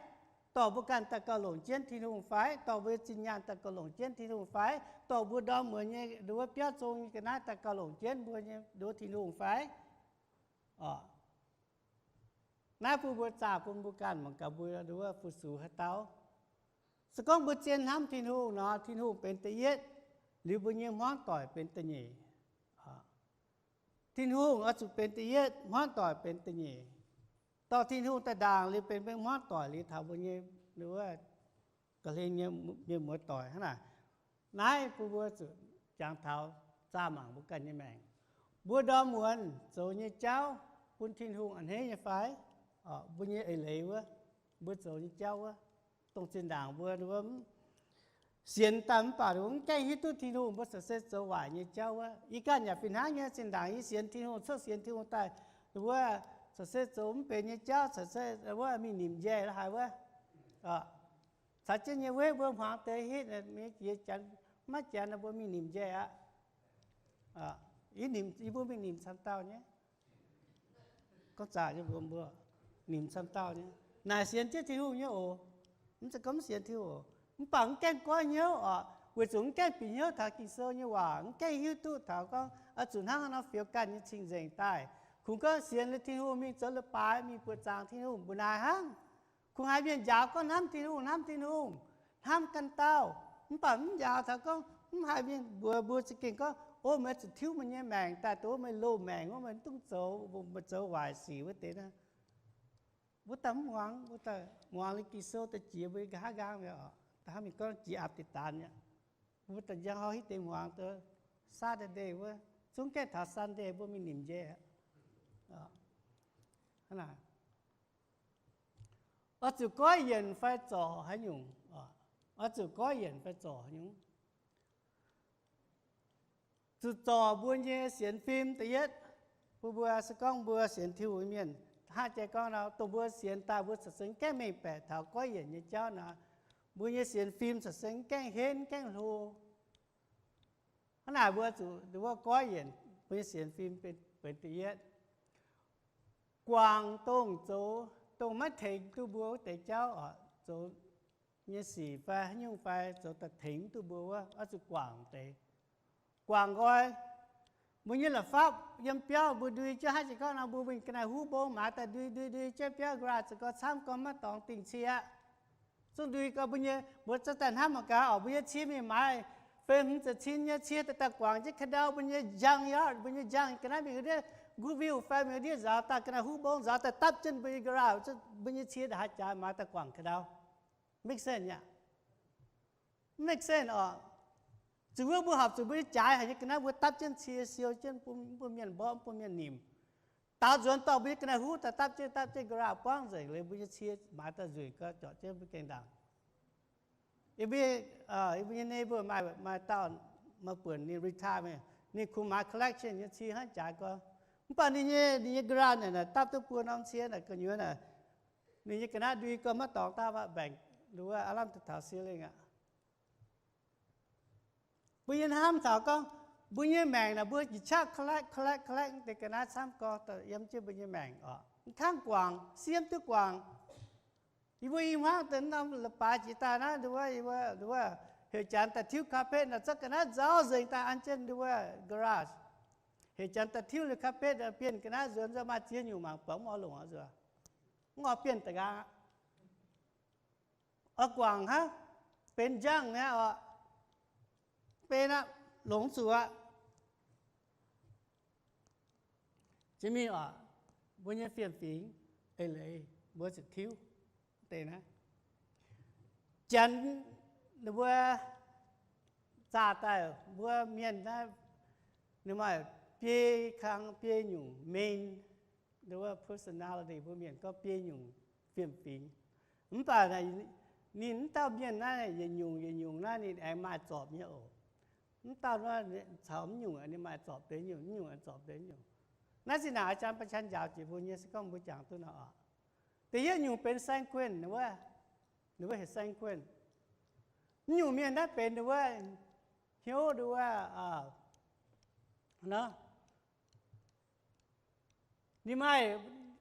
Dorh mbuo ganh daaih gauh longc jienv Tin-Hungh fai? Dorh mbuo zinh nyaanh daaih gauh longc jienv Tin-Hungh fai? Dorh mbuo ndorm muonz nyei nduov biauv zong nyei ga'naaiv daaih gauh longc jienv mbuo nyei nduov Tin-Hungh fai? Naaiv bun mbuo zaah bun mbuo ganh mangc gaax mbuo nduov fu-sux haaix dauh. Se gorngv mbuo zien hnamv Tin-Hungh nor, Tin-Hungh benx da'yietv, liuz mbuo nyei hmuangv doic benx da'nyeic. Tin-Hungh oix zuqc benx da'yietv, hmuangv doic benx da'nyeic. Dorh Tin-Hungh daaih ndaangc liuz benx mbuo hmuangv doic liuz taux mbuo nyei nduov ga'hlen nyei mienh muoz doic hnangv naaic. Naaiv bun mbuo zuqc jangx taux zaah mangc mbuo ganh nyei maengc. Mbuo ndorm muonz zoux nyei jauv bun Tin-Hungh a'hneiv nyei fai? Mbuo nyei eix leiz wuov, mbuo zoux nyei jauv wuov, dongh zinh ndaangc mbuo sienx daaih mv baac mv gaengh hiuv duqv Tin-Hungh, mbuo corc se zoux waaic nyei jauv wuov. Yie ganh yaac fih hnangv nyei, zinh ndaangc yie sienx Tin-Hungh, cuotv sienx Tin-Hungh daaih wuov, corc se zoux mv benx nyei jauv, corc se wuov mingh nimc njaih la'haaix wuov. Caux jienv nyei weiv mbuo hmuangx deix hitv, maiv janx mbuo mingh nimc njaih aqv. Yie mbuo mingh nimc camv dauh nyei. Gorngv zaah nyei mbuo, mbuo nimc camv dauh nyei. Naaic sienx jienv Tin-Hungh nyei oc. Mv zeiz gorngv mv sienx Tin-Hungh oc. Mv baac mv gaengh goiv hnyouv oc, weic zuqc mv gaengh bieqc hnyouv taux Ging-Sou nyei waac, mv gaengh hiuv duqv taux gorngv oix zuqc hnangv haaix nor fioux ganh nyei cing-nzengc daaih. Kungx gorngv sienx liuz Tin-Hungh mingh zoux leiz-baaix, mingh buoqc zaangc Tin-Hungh mbuo naaic hnangv. Kungx haiz mienh njaaux gorngv hnamv Tin-Hungh, hnamv Tin-Hungh, hnamv ganh dauh, mv baac mv njaaux taux gorngv mv haiz mienh mbuox mbuo za'gengh gorngv, o, meih zuqc tiuv meih nyei maengc daaih, dongh meih loz-maengc wuov, meih mv dungx zoux, meih zoux waaic sic wuov deix naaiv. Mbuo daaih mv muangx, mbuo daaih muangx liuz Ging-Sou daaih jiex mbuo nyei nqa'haav nqaang mi'aqv. Da'hnangv mingh gorngv jiex aapv deix daanz mi'aqv. Mbuo daaih njang hov hitv deix muangx duqv Saturday wuov, zungv gaengh taux Sunday mbuo mingh nimc njaih aqv. Hnangv naaic, oix zuqc goiv yienc fai zorc haaix nyungc? Oix zuqc goiv yienc fai zorc haaix nyungc? Zuqc zorc mbuo nyei sienx fim da'yietv. Bun mbuo se gorngv mbuo sienx Tin-Hungh mienh, hnangv jiex gorngv nor, dongh mbuo sienx daaih mbuo corc se mv gaengh mengh baeqc taux goiv yienc nyei jauv nor, mbuo nyei sienx fim corc se mv gaengh henv, mv gaengh hlo. Hnangv naaic mbuo zuqc wuov goiv yienc mbuo nyei sienx fim benx da'yietv. Guangc dongh zoux, dongh maiv tengx duqv mbuo wuov deix jauv oc, zoux nyei sic fai haaix nyungc fai zoux daaih tengx duqv mbuo wuov, oix zuqc guangc deix. Guangc nqoi. Mbuo nyei la'fapv yiem biauv mbuo ndui jienv hnangv jiex gorngv nor, mbuo mingh ga'naaiv huv mbong maaiz daaih ndui ndui ndui jienv biauv garage za'gengh camv gorngv maiv dorngx dingh cie aqv. Zungv ndui gau mbuo nyei, mbuo za'gengh hnamv mangc gaax oc, mbuo nyei cie mingh maaiz feix hmz ziepc cin nyei cie daaih, daaih guangc jienv ka'ndau mbuo nyei junkyard, mbuo nyei junk ga'naaiv mingh ndiev Goodwill fai mingh ndiev nzaaux daaih ga'naaiv huv mbong nzaaux daaih dapv jienv mbuo nyei garage, mbuo nyei cie ndongc haaix jaaix maaiz daaih guangc ka'ndau. Make sense aqv? Make sense oc. Zuqc wuov mbuo horpc zuqc mbuo nyei jaaix haic nyei ga'naaiv mbuo dapv jienv cie siou jienv bun mbuo mienh mborqv, bun mienh nimc. Daaux nzuonx dorh mbuo nyei ga'naaiv huv daaih dapv jienv, dapv jienv garage buangv nzengc liuz, mbuo nyei cie maaiz daaih nzueic gau, zorpc jienv mbuo gaengh ndaangc. Yie mbuo, yie mbuo nyei neighbor maaih, maaih dauh maaih buonc ninh retire mingh, ninh kungx maaiz collection nyei cie hnangv jaaix gau. Mv baac ninh nyei, ninh nyei garage naaic dapv duqv buo norm cie naaic gu'nyuoz naaic, ninh nyei ga'naaiv ndui gau maiv dorngx daaih mbaengc, nduov aav lamh duqv taux ceiling aqv. Mbuo nyei hnamv taux gorngv mbuo nyei maengc naaic mbuo jiex qaqv collect collect collect deix ga'naaiv camv gau, yiem jienv mbuo nyei maengc oc. Mv kangv guangc, siemv duqv guangc. Yie mbuo i hmuangv deix norm leiz-baaix jiex daaih naaiv, nduov, nduov, heuc janx daaih tiuv carpet naaic, zorqv ga'naaiv nzaaux nzengc daaih an jienv nduov garage. Heuc janx daaih tiuv liuz carpet, bienh ga'naaiv nzuonx nzunc maaih ziex nyungc mangc buatc mv oix longc oc nzuonx. Mv oix bienh da'nqaang aqv. Oix guangc hnangv, benx njang mi'aqv oc. Benx aqv, longc zuqc aqv. Jiex mingh oc, mbuo nyei fiem-fingx eix leiz mbuo zuqc tiuv deix naaiv. Janx ninh mbuo zaah daaih mbuo mienh naaiv, ninh maaih biei kang biei nyungc main, nduov personality, mbuo mienh gorngv biei nyungc fiem-fingx. Mv baac ninh mv dauh mienh naaiv yietc nyungc yietc nyungc naaiv ninh aengx maaih zorpc nyei oc. Mv dauh caux mv nyungc ninh maaih zorpc deix nyungc, mv nyungc zorpc deix nyungc. Naaiv zinh naaic a'jang ba'qan njaaux jiex mbuo nyei se gorngv mbuo jangx duqv nor oc. Da'yietv nyungc benx sanguine wuov, ninh wuov heuc sanguine. Mv nyungc mienh naaiv benx ninh wuov hnyouv ninh wuov, ninh maaih,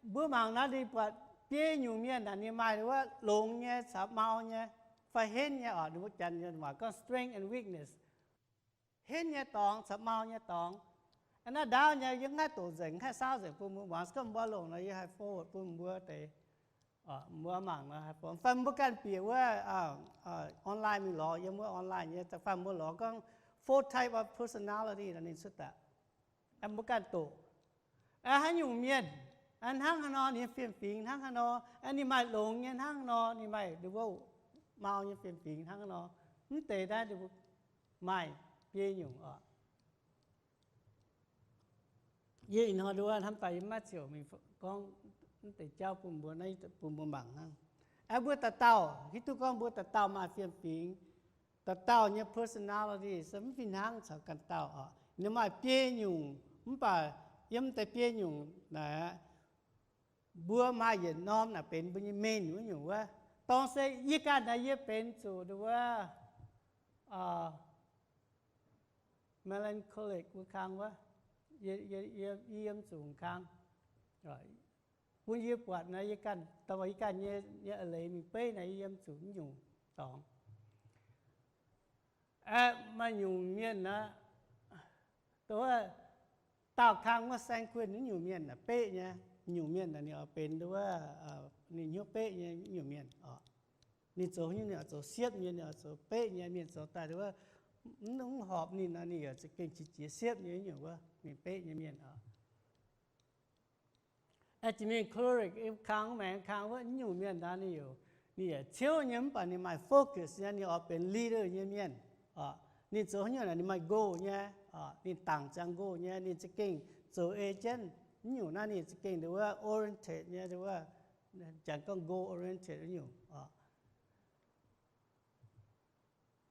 mbuo mangc naaiv ninh buatc Biei nyungc mienh naaic ninh maaih wuov longx nyei caux mau nyei, fai henv nyei oc. Ninh mbuo Janx waac gorngv strength and weakness. Henv nyei dorngx caux mau nyei dorngx. Naaiv ndaauv nyei yie mv haih doqc nzengc, haih saauv nzengc bun mbuo muangx. Gorngv mbuo longc nor yie haih forward bun mbuo deix, mbuo mangc nor haih forward. Fai mbuo ganh bieqc wuov online mingh lorz yiem wuov online nyei, fai mbuo lorz gorngv four type of personality nor ninh cuotv daaih. Mbuo ganh doqc haaix nyungc mienh hnangv haaix nor, ninh fiem-fingx hnangv haaix nor, ninh maaih longx nyei hnangv haaix nor, ninh maaih wuov mau nyei fiem-fingx hnangv haaix nor. Mv deix naaiv maaih biei nyungc oc. Yie ih hnoi nduov hnamv daaih yie maiv ziouc mingh gorngv mv deix jauv bun mbuo, bun mbuo mangc hnangv. Aeqv, mbuo dauh dauh hiuv duqv gorngv mbuo dauh dauh maaih fiem-fingx, dauh dauh nyei personality se mv fih hnangv caux ganh dauh oc. Ninh maaih biei nyungc, mv baac yiem deix biei nyungc naaic, mbuo maaih yietc norm naaic benx mbuo nyei main wuov nyungc wuov. Dorng se yie ganh naaic yie benx zuqc nduov wuov melancholic wuov kang wuov. Yie yiem zuqc kang, bun yie buatc naaic yie ganh, yie ganh nyei a'leiz mingh beiv naaic yie yiem zuqc nyungc dorngx. Aeqv, maaih nyungc mienh naaic, dauh kang wuov sanguine wuov nyungc mienh naaic beqv nyei. Nyungc mienh naaic ninh oix benx nduov wuov, ninh hnyouv beqv nyei nyungc mienh oc. Ninh zoux nyungc, ninh oix zoux siepv nyei, ninh oix zoux beqv nyei. Mienh zoux daaih nduov wuov, mv horpc ninh nor, ninh yaac za'gengh qiex jiez siepv nyei nyungc wuov, mingh beqv nyei mienh oc. Aeqv, jiex mingh choleric kang, maengx kang wuov nyungc mienh naaic ninh, ninh yaac ciouv nyei, mv baac ninh maaih focus nyei, ninh oix benx leader nyei mienh oc. Ninh zoux nyungc naaic ninh maaih goal nyei oc, ninh dangc ziangx goal nyei, ninh za'gengh zoux ei jienv nyungc naaiv, ninh za'gengh nduov wuov oriented nyei, nduov wuov, Janx gorngv goal oriented wuov nyungc oc.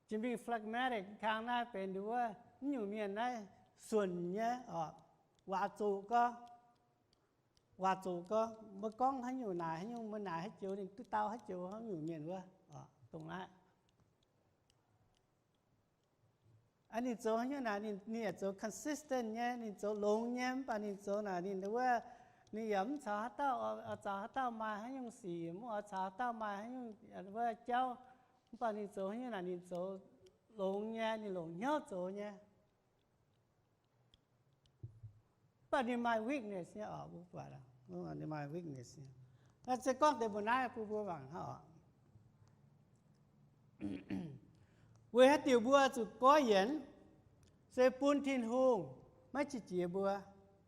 Jiex mingh phlegmatic kang naaiv benx nduov wuov, nyungc mienh naaiv suonc nyei oc, waac zuqc gorngv, waac zuqc gorngv, mbuo gorngv haaix nyungc naaic haaix nyungc, mbuo naaic haaix joux ninh duqv dau haaix joux, haaix nyungc mienh wuov, dongh naaiv. Ninh zoux haaix nyungc naaic ninh yaac zoux consistent nyei, ninh zoux longx nyei, mv baac ninh zoux naaic ninh wuov, ninh yaac mv caux haaix dauh, caux haaix dauh maaih haaix nyungc sic, mv oix caux haaix dauh maaih haaix nyungc wuov jauv, mv baac ninh zoux haaix nyungc naaic ninh zoux longx nyei, ninh longc hnyouv zoux nyei. Mv baac ninh maaih weakness nyei oc, mbuo buatc, ninh maaih weakness nyei. Se gorngv deix mbuo naaiv bun mbuo mangc hnangv oc. Weic haaix diuc mbuo zuqc goiv yienc? Se bun Tin-Hungh maiv qiex jiez mbuo.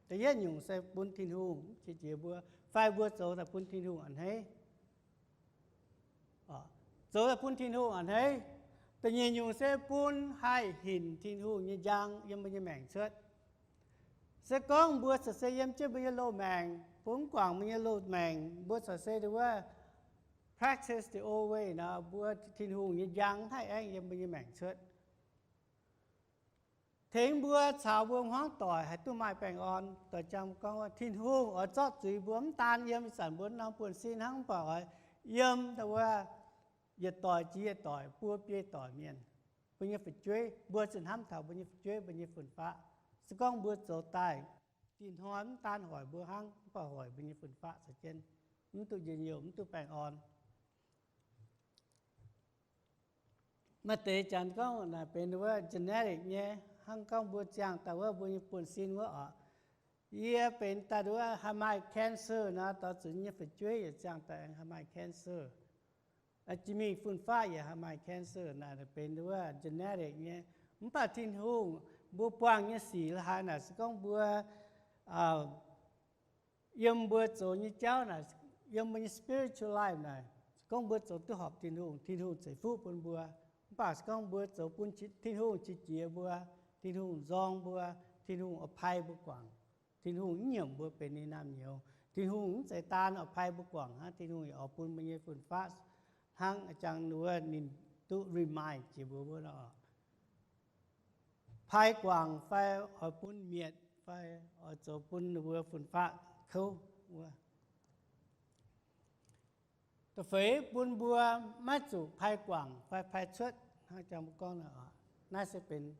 Da'yietv nyungc se bun Tin-Hungh maiv qiex jiez mbuo, fai mbuo zoux daaih bun Tin-Hungh a'hneiv. Zoux daaih bun Tin-Hungh a'hneiv. Da'nyeic nyungc se bun haih hinc Tin-Hungh nyei njang yiem mbuo nyei maengc cuotv. Se gorngv mbuo corc se yiem jienv mbuo nyei loz-maengc, bun mv guangc mbuo nyei loz-maengc, mbuo corc se nduov wuov practice the old way nor, mbuo Tin-Hungh nyei njang haih aengv yiem mbuo nyei maengc cuotv. Tengx mbuo caux mbuo hmuangv doic haih duqv maaih baengh orn. Doix jang gorngv wuov, Tin-Hungh oix zorqv zuiz mbuo mv daan yiem ih zanc mbuo norm buonv-sin hnangv, mv baac oix yiem wuov yietc doic jiex yietc doic, buo biei doic mienh. Mbuo nyei fu'jueiv, mbuo zuqc hnamv taux mbuo nyei fu'jueiv, mbuo nyei fun-faqv. Se gorngv mbuo zoux daaih, dih hnoi mv daan hoic mbuo hnangv, mv baac hoic mbuo nyei fun-faqv caux jienv, mv duqv njien-youh, mv duqv baengh orn. Maaih deix janx gorngv naaic benx wuov genetic nyei, hnangv gorngv mbuo ziangh daaih wuov mbuo nyei buonv-sin wuov oc. Yie benx daaih wuov haih maaih cancer nor, dorh zuqc nyei fu'jueiv yaac ziangh daaih aengx haih maaih cancer. Jiex mingh fun-faqv yaac haih maaih cancer, naaic benx wuov genetic nyei. Mv baac Tin-Hungh, mbuo buangh nyei sic la'haaix naaic, se gorngv mbuo yiem mbuo zoux nyei jauv naaic, yiem mbuo nyei spiritual life naaic, se gorngv mbuo zoux duqv horpc Tin-Hungh, Tin-Hungh ceix fuqv bun mbuo. Mv baac se gorngv mbuo zoux bun Tin-Hungh qiex jiez mbuo, Tin-Hungh nzorng mbuo, Tin-Hungh oix pai mbuo guangc, Tin-Hungh mv nyiemc mbuo benx ninh naamh nyouz, Tin-Hungh mv zeiz daan oix pai mbuo guangc hnangv, Tin-Hungh yaac oix bun mbuo nyei fun-faqv hnangv jangx wuov ninh duqv remind jiex mbuo wuov nor, pai guangc fai oix bun mietc fai oix zoux bun ninh mbuo fun-faqv kouv wuov. Da'feix bun mbuo maiv zuqc pai guangc fai pai cuotv hnangv jangx mbuo gorngv nor. Naaiv se benx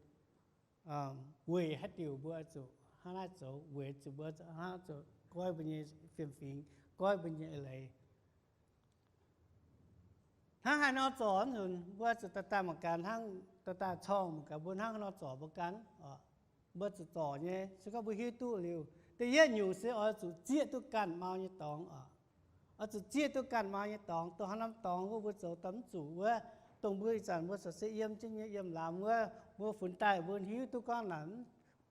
weic haaix diuc mbuo zuqc hnangv naaiv zoux, weic zuqc mbuo hnangv zoux goiv mbuo nyei fiem-fingx, goiv mbuo nyei eix leiz. Hnangv haaix nor zorc nzunc, mbuo zuqc daaih daaih mangc gaax, hnangv daaih daaih corngh mangc gaax, mbuo hnangv haaix nor zorc mbuo ganh oc. Mbuo zuqc zorc nyei, se gorngv mbuo hiuv duqv liuz, da'yietv nyungc se oix zuqc zieqv duqv ganh mau nyei dorngx oc. Oix zuqc zieqv duqv ganh mau nyei dorngx, dongh haaix norm dorngx wuov mbuo zoux daaih mv zuqc wuov, dongh mbuo ih zanc mbuo corc se yiem jienv nyei yiem laamz wuov, mbuo funx daaih mbuo hiuv duqv gorngv naaic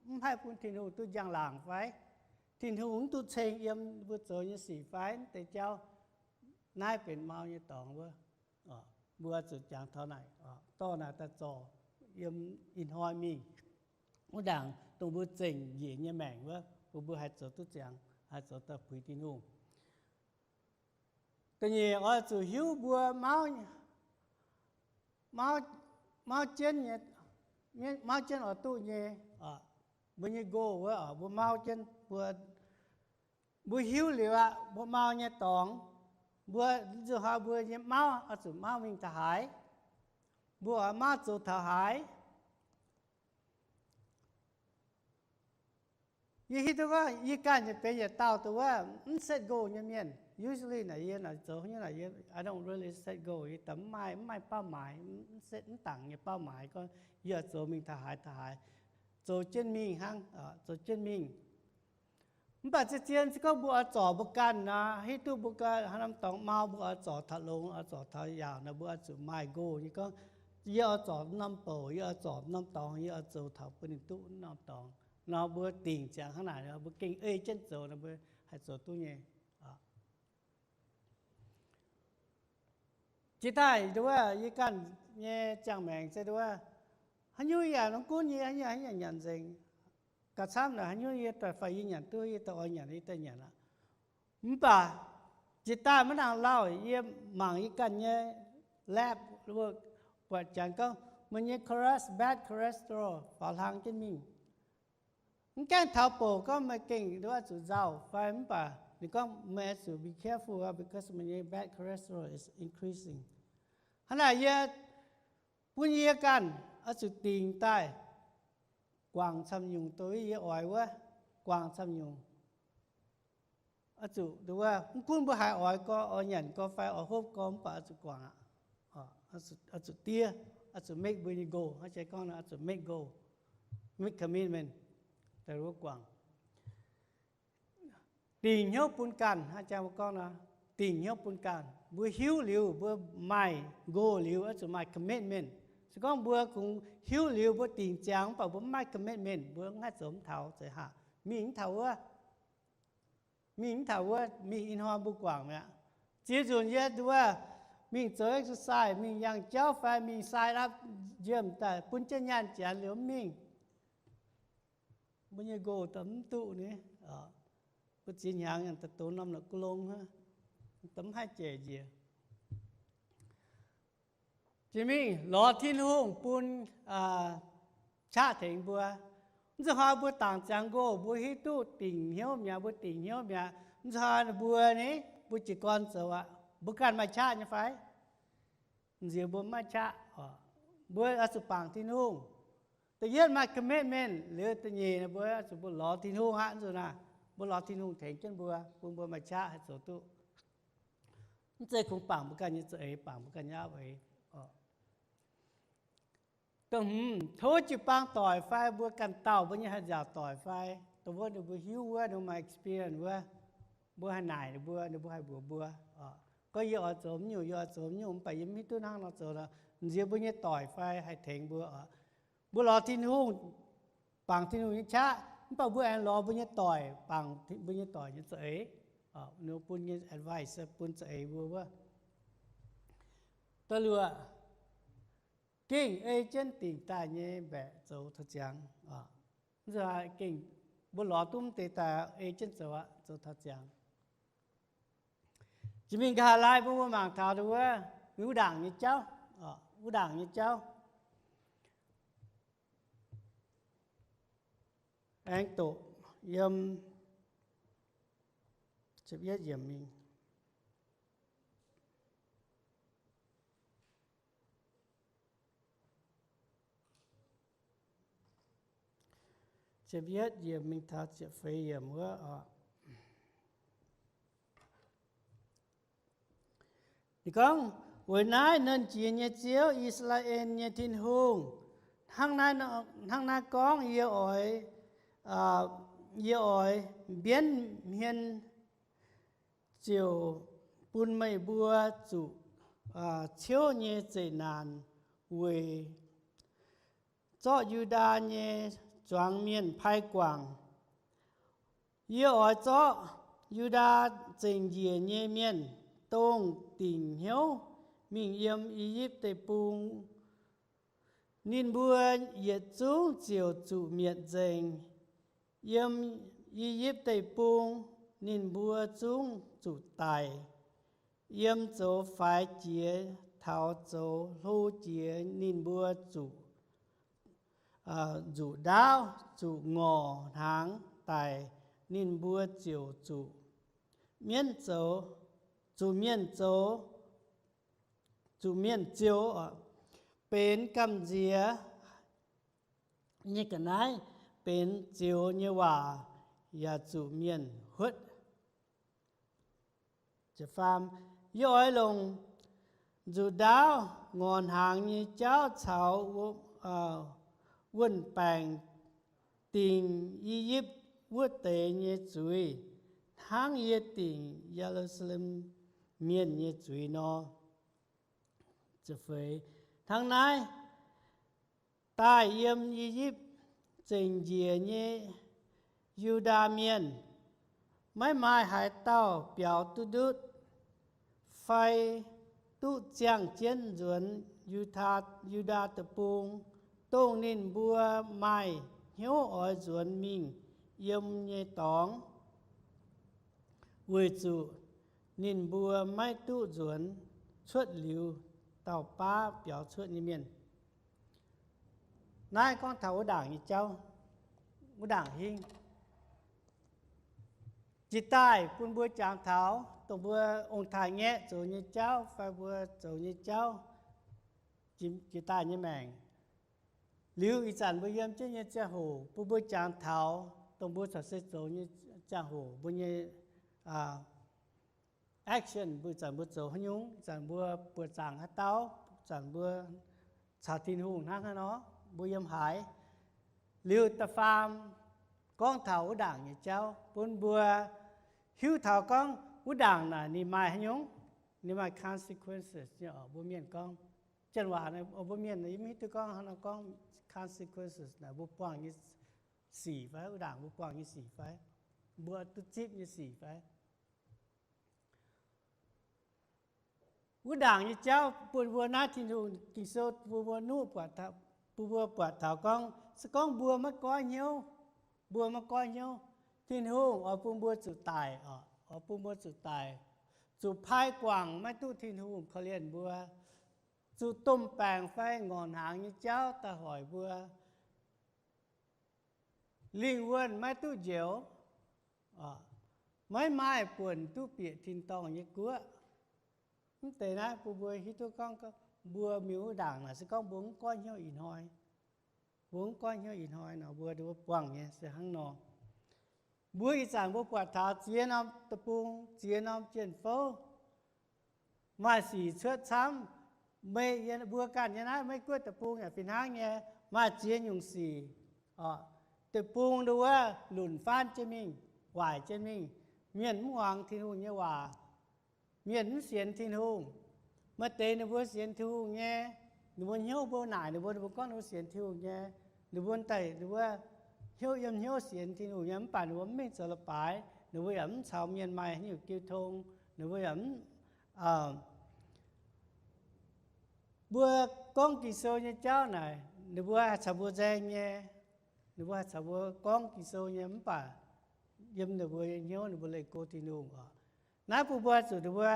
mv haih bun Tin-Hungh duqv njang-laangc fai? Tin-Hungh mv duqv ceng yiem mbuo zoux nyei sic fai? Mv deix jauv naaiv benx mau nyei dorngx wuov, mbuo zuqc jangx taux naaic, dorh naaic daaih zorc yiem ih hnoi mingh. Wuov ndaangc dongh mbuo zengc njiec nyei maengc wuov, bun mbuo haih zoux duqv ziangx, haih zoux daaih puix Tin-Hungh. Da'nyeic, oix zuqc hiuv mbuo mauv, mauv, mauv jienv nyei, mauv jienv oix duqv nyei, mbuo nyei goal wuov, mbuo mauv jienv, mbuo, mbuo hiuv liuz aqv, mbuo mau nyei dorngx, mbuo nzunc hnoi mbuo nyei mauv oix zuqc mauv mingh taux haaix, mbuo oix mauv zoux taux haaix. Yie hiuv duqv gorngv yie ganh yietc benx yietc dauh dongh wuov mv set goal nyei mienh. Usually naaic yie naaic zoux nyei naaic yie, I don't really set goal. Yie daaih mv maaih, mv maaih เป้าหมาย, mv set, mv dangc nyei เป้าหมาย gorngv yie oix zoux mingh taux haaix taux haaix, zoux jienv mingh hnangv, zoux jienv mingh. Mv baac zien-zien se gorngv mbuo oix zorc mbuo ganh nor, hiuv duqv mbuo ganh haaix norm dorngx mau, mbuo oix zorc taux longx, oix zorc taux yaauc nor, mbuo oix zuqc maaih goal nyei gorngv, yie oix zorc norm bouc, yie oix zorc norm dorngx, yie oix zoux taux bun ninh duqv norm dorngx nor, mbuo dingc ziangx hnangv naaic nor, mbuo gengh ei jienv zoux nor, mbuo haih zoux duqv nyei. Jiex daaih nduov, yie ganh nyei ziangh maengc se nduov, haaix nyungc yaac nor gunv yie, haaix nyungc haaix nyungc nyanc nzengc. Gauh camv naaic haaix nyungc yie daaih fai yie nyanc duqv, yie daaih oix nyanc yie daaih nyanc aqv. Mv baac jiex daaih maiv nangc lauh, yie mangc yie ganh nyei lab buatc janx gorngv meih nyei cholesterol, bad cholesterol faaux hlang jienv mingh. Mv gaengh taux bouc gorngv meih gengh nduov zuqc nzauh fai, mv baac ninh gorngv meih oix zuqc be careful because meih nyei bad cholesterol is increasing. Hnangv naaic yie bun yie ganh oix zuqc dingc daaih guangc camv nyungc dongh yie oix wuov, guangc camv nyungc. Oix zuqc nduov, mv gunv mbuo haiz oix gorx, oix nyanc gorx fai oix hopv gorx, mv baac oix zuqc guangc aqv. Oix zuqc diev, oix zuqc make mbuo nyei goal. Hnangv jiex gorngv nor, oix zuqc make goal, make commitment daaih wuov guangc. Dingc hnyouv bun ganh. Hnangv jang mbuo gorngv nor, dingc hnyouv bun ganh. Mbuo hiuv liuz, mbuo maaih goal liuz, oix zuqc maaih commitment. Se gorngv mbuo kungx hiuv liuz mbuo dingc ziangx mv baac mbuo mv maaih commitment, mbuo mv haih zoux mv taux, zeiz haac mingh mv taux wuov. Mingh mv taux wuov, mingh ih hnoi mbuo guangc mi'aqv. Ziex nzunc yie nduov mingh zoux exercise, mingh yangh jauv fai mingh sign up gym daaih bun jienv nyaanh janx liuz mv mingh. Mbuo nyei goal daaih mv duqv ni. Mbuo ziex hnyangx daaih dongh norm la'kuv long hnangv, daaih mv haih jaic njiec. Jiex mingh lorz Tin-Hungh bun qaqv tengx mbuo. Mv zuqc hnoi mbuo dangc ziangx goal, mbuo hiuv duqv dingc hnyouv mi'aqv, mbuo dingc hnyouv mi'aqv. Mv zuqc hnoi mbuo ni, mbuo jiez gorn zoux aqv. Mbuo ganh maaih qaqv nyei fai? Nziex mbuo mv maaih qaqv oc. Mbuo oix zuqc bangc Tin-Hungh. Da'yietv maaih commitment, liuz da'nyeic mbuo oix zuqc mbuo lorz Tin-Hungh aqv. Mv zuqc naaic, mbuo lorz Tin-Hungh tengx jienv mbuo, bun mbuo maaih qaqv haih zoux duqv. Mv zeiz kungx bangc mbuo ganh nyei za'eix, bangc mbuo ganh nyei auv eix oc. Dongh hmz, tov jiu-baang doic fai mbuo ganh dauh mbuo nyei haih nziaauc doic fai, dongh wuov ninh mbuo hiuv wuov, ninh mbuo maaih experience wuov, mbuo haih naaic ninh mbuo, ninh mbuo haih mbuox mbuo oc. Gorngv yie oix zoux haaix nyungc, yie oix zoux haaix nyungc, mv baac yie mv hiuv duqv hnangv nor zoux nor, nziex mbuo nyei doic fai haih tengx mbuo oc. Mbuo lorz Tin-Hungh, bangc Tin-Hungh nyei qaqv, mv baac mbuo aengx lorz mbuo nyei doic, bangc mbuo nyei doic nyei za'eix, ninh mbuo bun nyei advice bun za'eix mbuo wuov. Da'luoqc, gengh ei jienv dingc daaih nyei mbaeqc zoux taux ziangx. Mv zuqc gengh mbuo lorz duqv mv deix daaih ei jienv zoux aqv, zoux taux ziangx. Jiex mingh nqa'haav laai mbuo mbuo mangc taux dongh wuov, wuov ndaangc nyei jauv, wuov ndaangc nyei jauv. Aengx doqc yiem ziepc yietv yiemc mingh. Ziepc yietv yiemc mingh taux ziepc feix yiemc wuov oc. Ninh gorngv, Weic naaiv Nernh Jiex nyei Ziouv, I^saa^laa^en nyei Tin-Hungh, hnangv naaiv gorngv, Yie oix, yie oix mbienv hmien ziouc bun meih mbuo zuqc ciouv nyei zeqc naanc weic zorqv Yu^ndaa nyei zuangx mienh pai guangc. Yie oix zorqv Yu^ndaa zengc njiec nyei mienh, dongh dingc hnyouv mingh yiem I^yipv Deic-Bung. Ninh mbuo yietc zungv ziouc zuqc mietc nzengc. Yiem I^yipv Deic-Bung ninh mbuo zungv zuqc daic. Yiem zoux faix jiex taux zoux hlo jiex ninh mbuo zuqc, zuqc ndaauv, zuqc ngorc hnaangx daic, ninh mbuo ziouc zuqc mienv zoux, zuqc mienh zoux, zuqc mienh zioux, benx gamh nziex nyei ga'naaiv, benx zioux nyei waac, yaac zuqc mienh huotv. Yie oix longc nzuqc ndaauv, ngorc hnaangx nyei jauv caux wuon-baengc dingc I^yipv wuov deix nyei zuiz, hnangv yie dingc Ye^lu^saa^lem Mienh nyei zuiz nor. Hnangv naaiv, daaih yiem I^yipv zengc njiec nyei Yu^ndaa Mienh, maiv maaih haaix dauh biaux duqv ndutv fai duqv ziangh jienv nzuonx Yu^ndaa Deic-Bung, dongh ninh mbuo maaih hnyouv oix nzuonx mingh yiem nyei dorngx, weic zuqc ninh mbuo maiv duqv nzuonx cuotv liuz dauh baav biaux cuotv nyei mienh. Naaiv gorngv taux wuov ndaangc nyei jauv, wuov ndaangc hingv. Jiex daaih bun mbuo jangx taux dongh mbuo ong-taaix-ngaeqv zoux nyei jauv fai mbuo zoux nyei jauv jiex daaih nyei maengc. Liuz ih zanc mbuo yiem jienv nyei ziangh hoc bun mbuo jangx taux dongh mbuo corc se zoux nyei ziangh hoc mbuo nyei action, mbuo ih zanc mbuo zoux haaix nyungc, ih zanc mbuo buoqc zaangc haaix dauh, ih zanc mbuo caux Tin-Hungh hnangv haaix nor, mbuo yiem haaix. Liuz da'faam gorngv taux wuov ndaangc nyei jauv bun mbuo hiuv taux gorngv wuov ndaangc naaic ninh maaih haaix nyungc, ninh maaih consequences nyei oc. Mbuo mienh gorngv, janx waac mbuo mienh yie mv hiuv duqv gorngv haaix nor gorngv consequences naaic mbuo buangh nyei sic fai, wuov ndaangc mbuo buangh nyei sic fai, mbuo duqv zipv nyei sic fai. Wuov ndaangc nyei jauv bun mbuo naaiv Tin-Hungh Ging-Sou bun mbuo nuqv, bun mbuo buatc taux gorngv se gorngv mbuo maiv goiv hnyouv, mbuo maiv goiv hnyouv, Tin-Hungh oix bun mbuo zuqc daic oc, oix bun mbuo zuqc daic, zuqc pai guangc, maiv duqv Tin-Hungh korv-lienh mbuo, zuqc domh baengc fai ngorc hnaangx nyei jauv daaih hoic mbuo, lingh wuonh maiv duqv njoux, maiv maaih buonc duqv bieqc tin-dorngh nyei guoqv. Mv deix naaiv bun mbuo hiuv duqv gorngv mbuo mingh wuov ndaangc naaic se gorngv mbuo mv goiv hnyouv ih hnoi. Mbuo mv goiv hnyouv ih hnoi nor mbuo, mbuo buangh nyei se hnangv nor. Mbuo ih zanc mbuo buatc taux ziex norm deic-bung, ziex norm jien-fouv, maaih sic cuotv camv. Meih, mbuo ganh nyei naaiv Meiv Guoqv deic-bung yaac fih hnangv nyei, maaih ziex nyungc sic. Deic-bung nduov lunc faanv jienv mingh, waaic jienv mingh. Mienh mv muangx Tin-Hungh nyei waac. Mienh mv sienx Tin-Hungh. Maaih deix ninh mbuo sienx Tin-Hungh nyei, ninh mbuo hnyouv mbuo naaic ninh mbuo, ninh mbuo gorngv ninh mbuo sienx Tin-Hungh nyei, ninh mbuo daaih ninh mbuo hnyouv yiem hnyouv sienx Tin-Hungh nyei, mv baac ninh mbuo mv mingh zoux leiz-baaix, ninh mbuo yaac mv caux mienh maaih haaix nyungc jiu tong, ninh mbuo yaac mv, mbuo gorngv Ging-Sou nyei jauv naaic ninh mbuo haih caux mbuo nzaeng nyei, ninh mbuo haih caux mbuo gorngv Ging-Sou nyei, mv baac yiem ninh mbuo nyei hnyouv ninh mbuo leih go Tin-Hungh oc. Naaiv bun mbuo zuqc ninh mbuo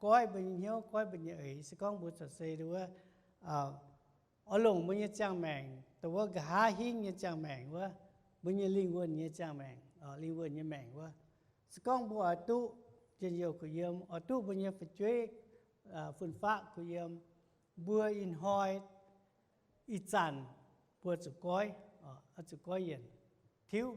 goiv mbuo nyei hnyouv, goiv mbuo nyei eix, se gorngv mbuo corc se ninh mbuo oix longc mbuo nyei ziangh maengc, dongh wuov nqa'haav hingv nyei ziangh maengc wuov, mbuo nyei lingh wuonh nyei ziangh maengc, lingh wuonh nyei maengc wuov, se gorngv mbuo oix duqv njien-youh kuh yiem, oix duqv mbuo nyei fu'jueiv, fun-faqv kuh yiem, mbuo ih hnoi, ih zanc mbuo zuqc goiv, zuqc goiv yienc tiuv.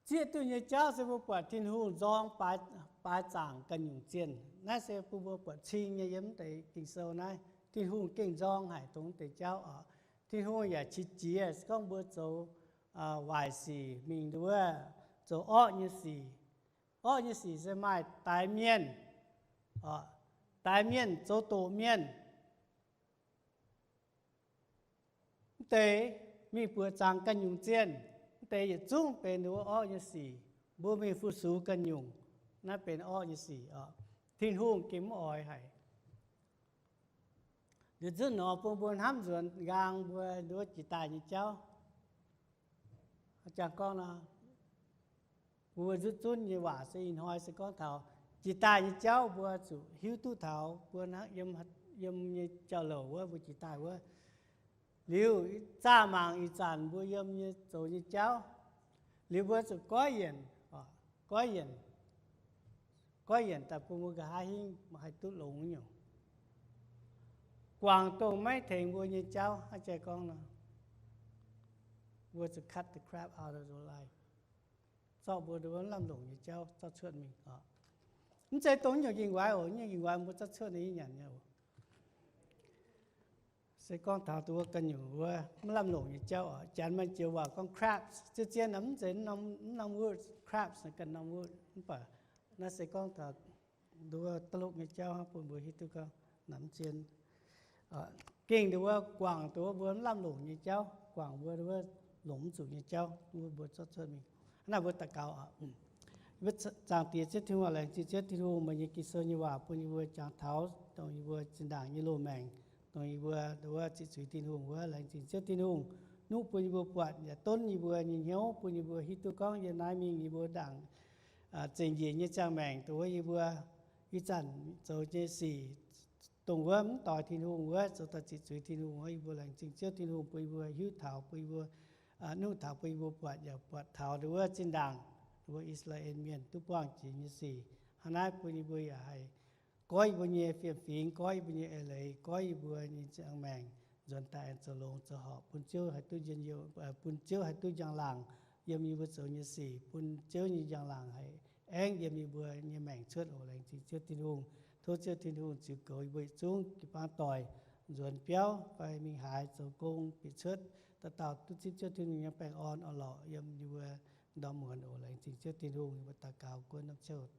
Zieqv duqv nyei jauv se mbuo buatc Tin-Hungh nzorng baaix zaangc ganh nyungc zienh. Naaiv se bun mbuo buatc cing nyei yiem deix Ging-Sou naaiv. Tin-Hungh gengh nzorng haic dongh deix jauv oc. Tin-Hungh yaac qiex jiez gorngv mbuo zoux waaic sic mingh nduov, zoux orqv nyei sic. Orqv nyei sic se maaih daix mienh, daix mienh zoux doqc mienh. Mv deix mingh buoqc zaangc ganh nyungc zienh, mv deix yietc zungv benx nduov orqv nyei sic. Mbuo mingh fu-sux ganh nyungc, naaiv benx orqv nyei sic oc. Tin-Hungh gengh mv oix haic. Liuz zunv nor bun mbuo hnamv nzuonx nqaang mbuo nduov jiex daaih nyei jauv. Jangx gorngv nor, mbuo nzutv zunv nyei waac se ih hnoi se gorngv taux jiex daaih nyei jauv mbuo zuqc hiuv duqv taux mbuo yiem nyei jauv-louc wuov mbuo jiex daaih wuov. Liuz zaah mangc ih zanc mbuo yiem nyei zoux nyei jauv, liuz mbuo zuqc goiv yienc, goiv yienc, goiv yienc daaih bun mbuo nqa'haav hingv haih duqv longx nyungc. Guangc dongh maiv tengx mbuo nyei jauv. Hnangv jai gorngv nor, mbuo zuqc cut the crap out of our life, zorqv mbuo nduov maiv lamh longc nyei jauv zorqv cuotv mingh oc. Mv zeiz dongh nyungc ging-waaic oc. Nyungc ging-waaic mbuo zorqv cuotv ninh nyanc nyei oc. Se gorngv taux nduov ganh nyungc wuov maiv lamh longc nyei jauv oc. Janx maaih joux waac gorngv crabs, zien-zien mv zeiz mv norm word, crabs ganh norm word, mv baac naaiv se gorngv taux nduov da'lokv nyei jauv hnangv bun mbuo hiuv duqv gorngv namx zien. Gengh nduov guangc nduov mbuo maiv lamh longc nyei jauv, guangc mbuo nduov longc mv zuqc nyei jauv, mbuo zorqv cuotv mingh. Hnangv naaic mbuo daux gaux oc. Zaangc Diex Ziouv Tin-Hungh, laengz zingh Ziouv Tin-Hungh meih nyei Ging-Sou nyei waac bun yie mbuo jangx taux dongh yie mbuo zinh ndaangc nyei loz-maengc, dongh yie mbuo nduov ziqc zuiz Tin-Hungh wuov. Laengz zingh Ziouv Tin-Hungh nuqv bun yie mbuo buatc yaac donv yie mbuo nyei hnyouv, bun yie mbuo hiuv duqv gorngv yiem naaiv mingh yie mbuo ndaangc zengc njiec nyei ziangh maengc dongh wuov yie mbuo ih zanc zoux nyei sic, dongh wuov mv doix Tin-Hungh wuov, zoux daaih ziqc zuiz Tin-Hungh wuov. Yie mbuo laengz zingh Ziouv Tin-Hungh bun yie mbuo hiuv taux, bun yie mbuo nuqv taux, bun yie mbuo buatc yaac buatc taux nduov wuov zinh ndaangc nduov wuov I^saa^laa^en Mienh duqv buangh jiex nyei sic. Hnangv naaiv bun yie mbuo yaac haih goiv yie mbuo nyei fiem-fingx, goiv yie mbuo nyei eix leiz, goiv yie mbuo nyei ziangh maengc nzuonx daaih aengx zoux longx zoux horpc, bun Ziouv haih duqv njien-youh, bun Ziouv haih duqv njang-laangc yiem yie mbuo zoux nyei sic, bun Ziouv nyei njang-laangc haih aengv yiem yie mbuo nyei maengc cuotv oc. Laengz zingh Ziouv Tin-Hungh. Tov Ziouv Tin-Hungh ziux goux yie mbuo yietc zungv jiu-baang doic nzuonx biauv fai mingh haaix zoux gong bieqc cuotv, dauh dauh duqv zipv Ziouv Tin-Hungh nyei baengh orn orn-lorqc yiem yie mbuo ndorm muonz oc. Laengz zingh Ziouv Tin-Hungh. Yie mbuo daux gaux guon norm ciouh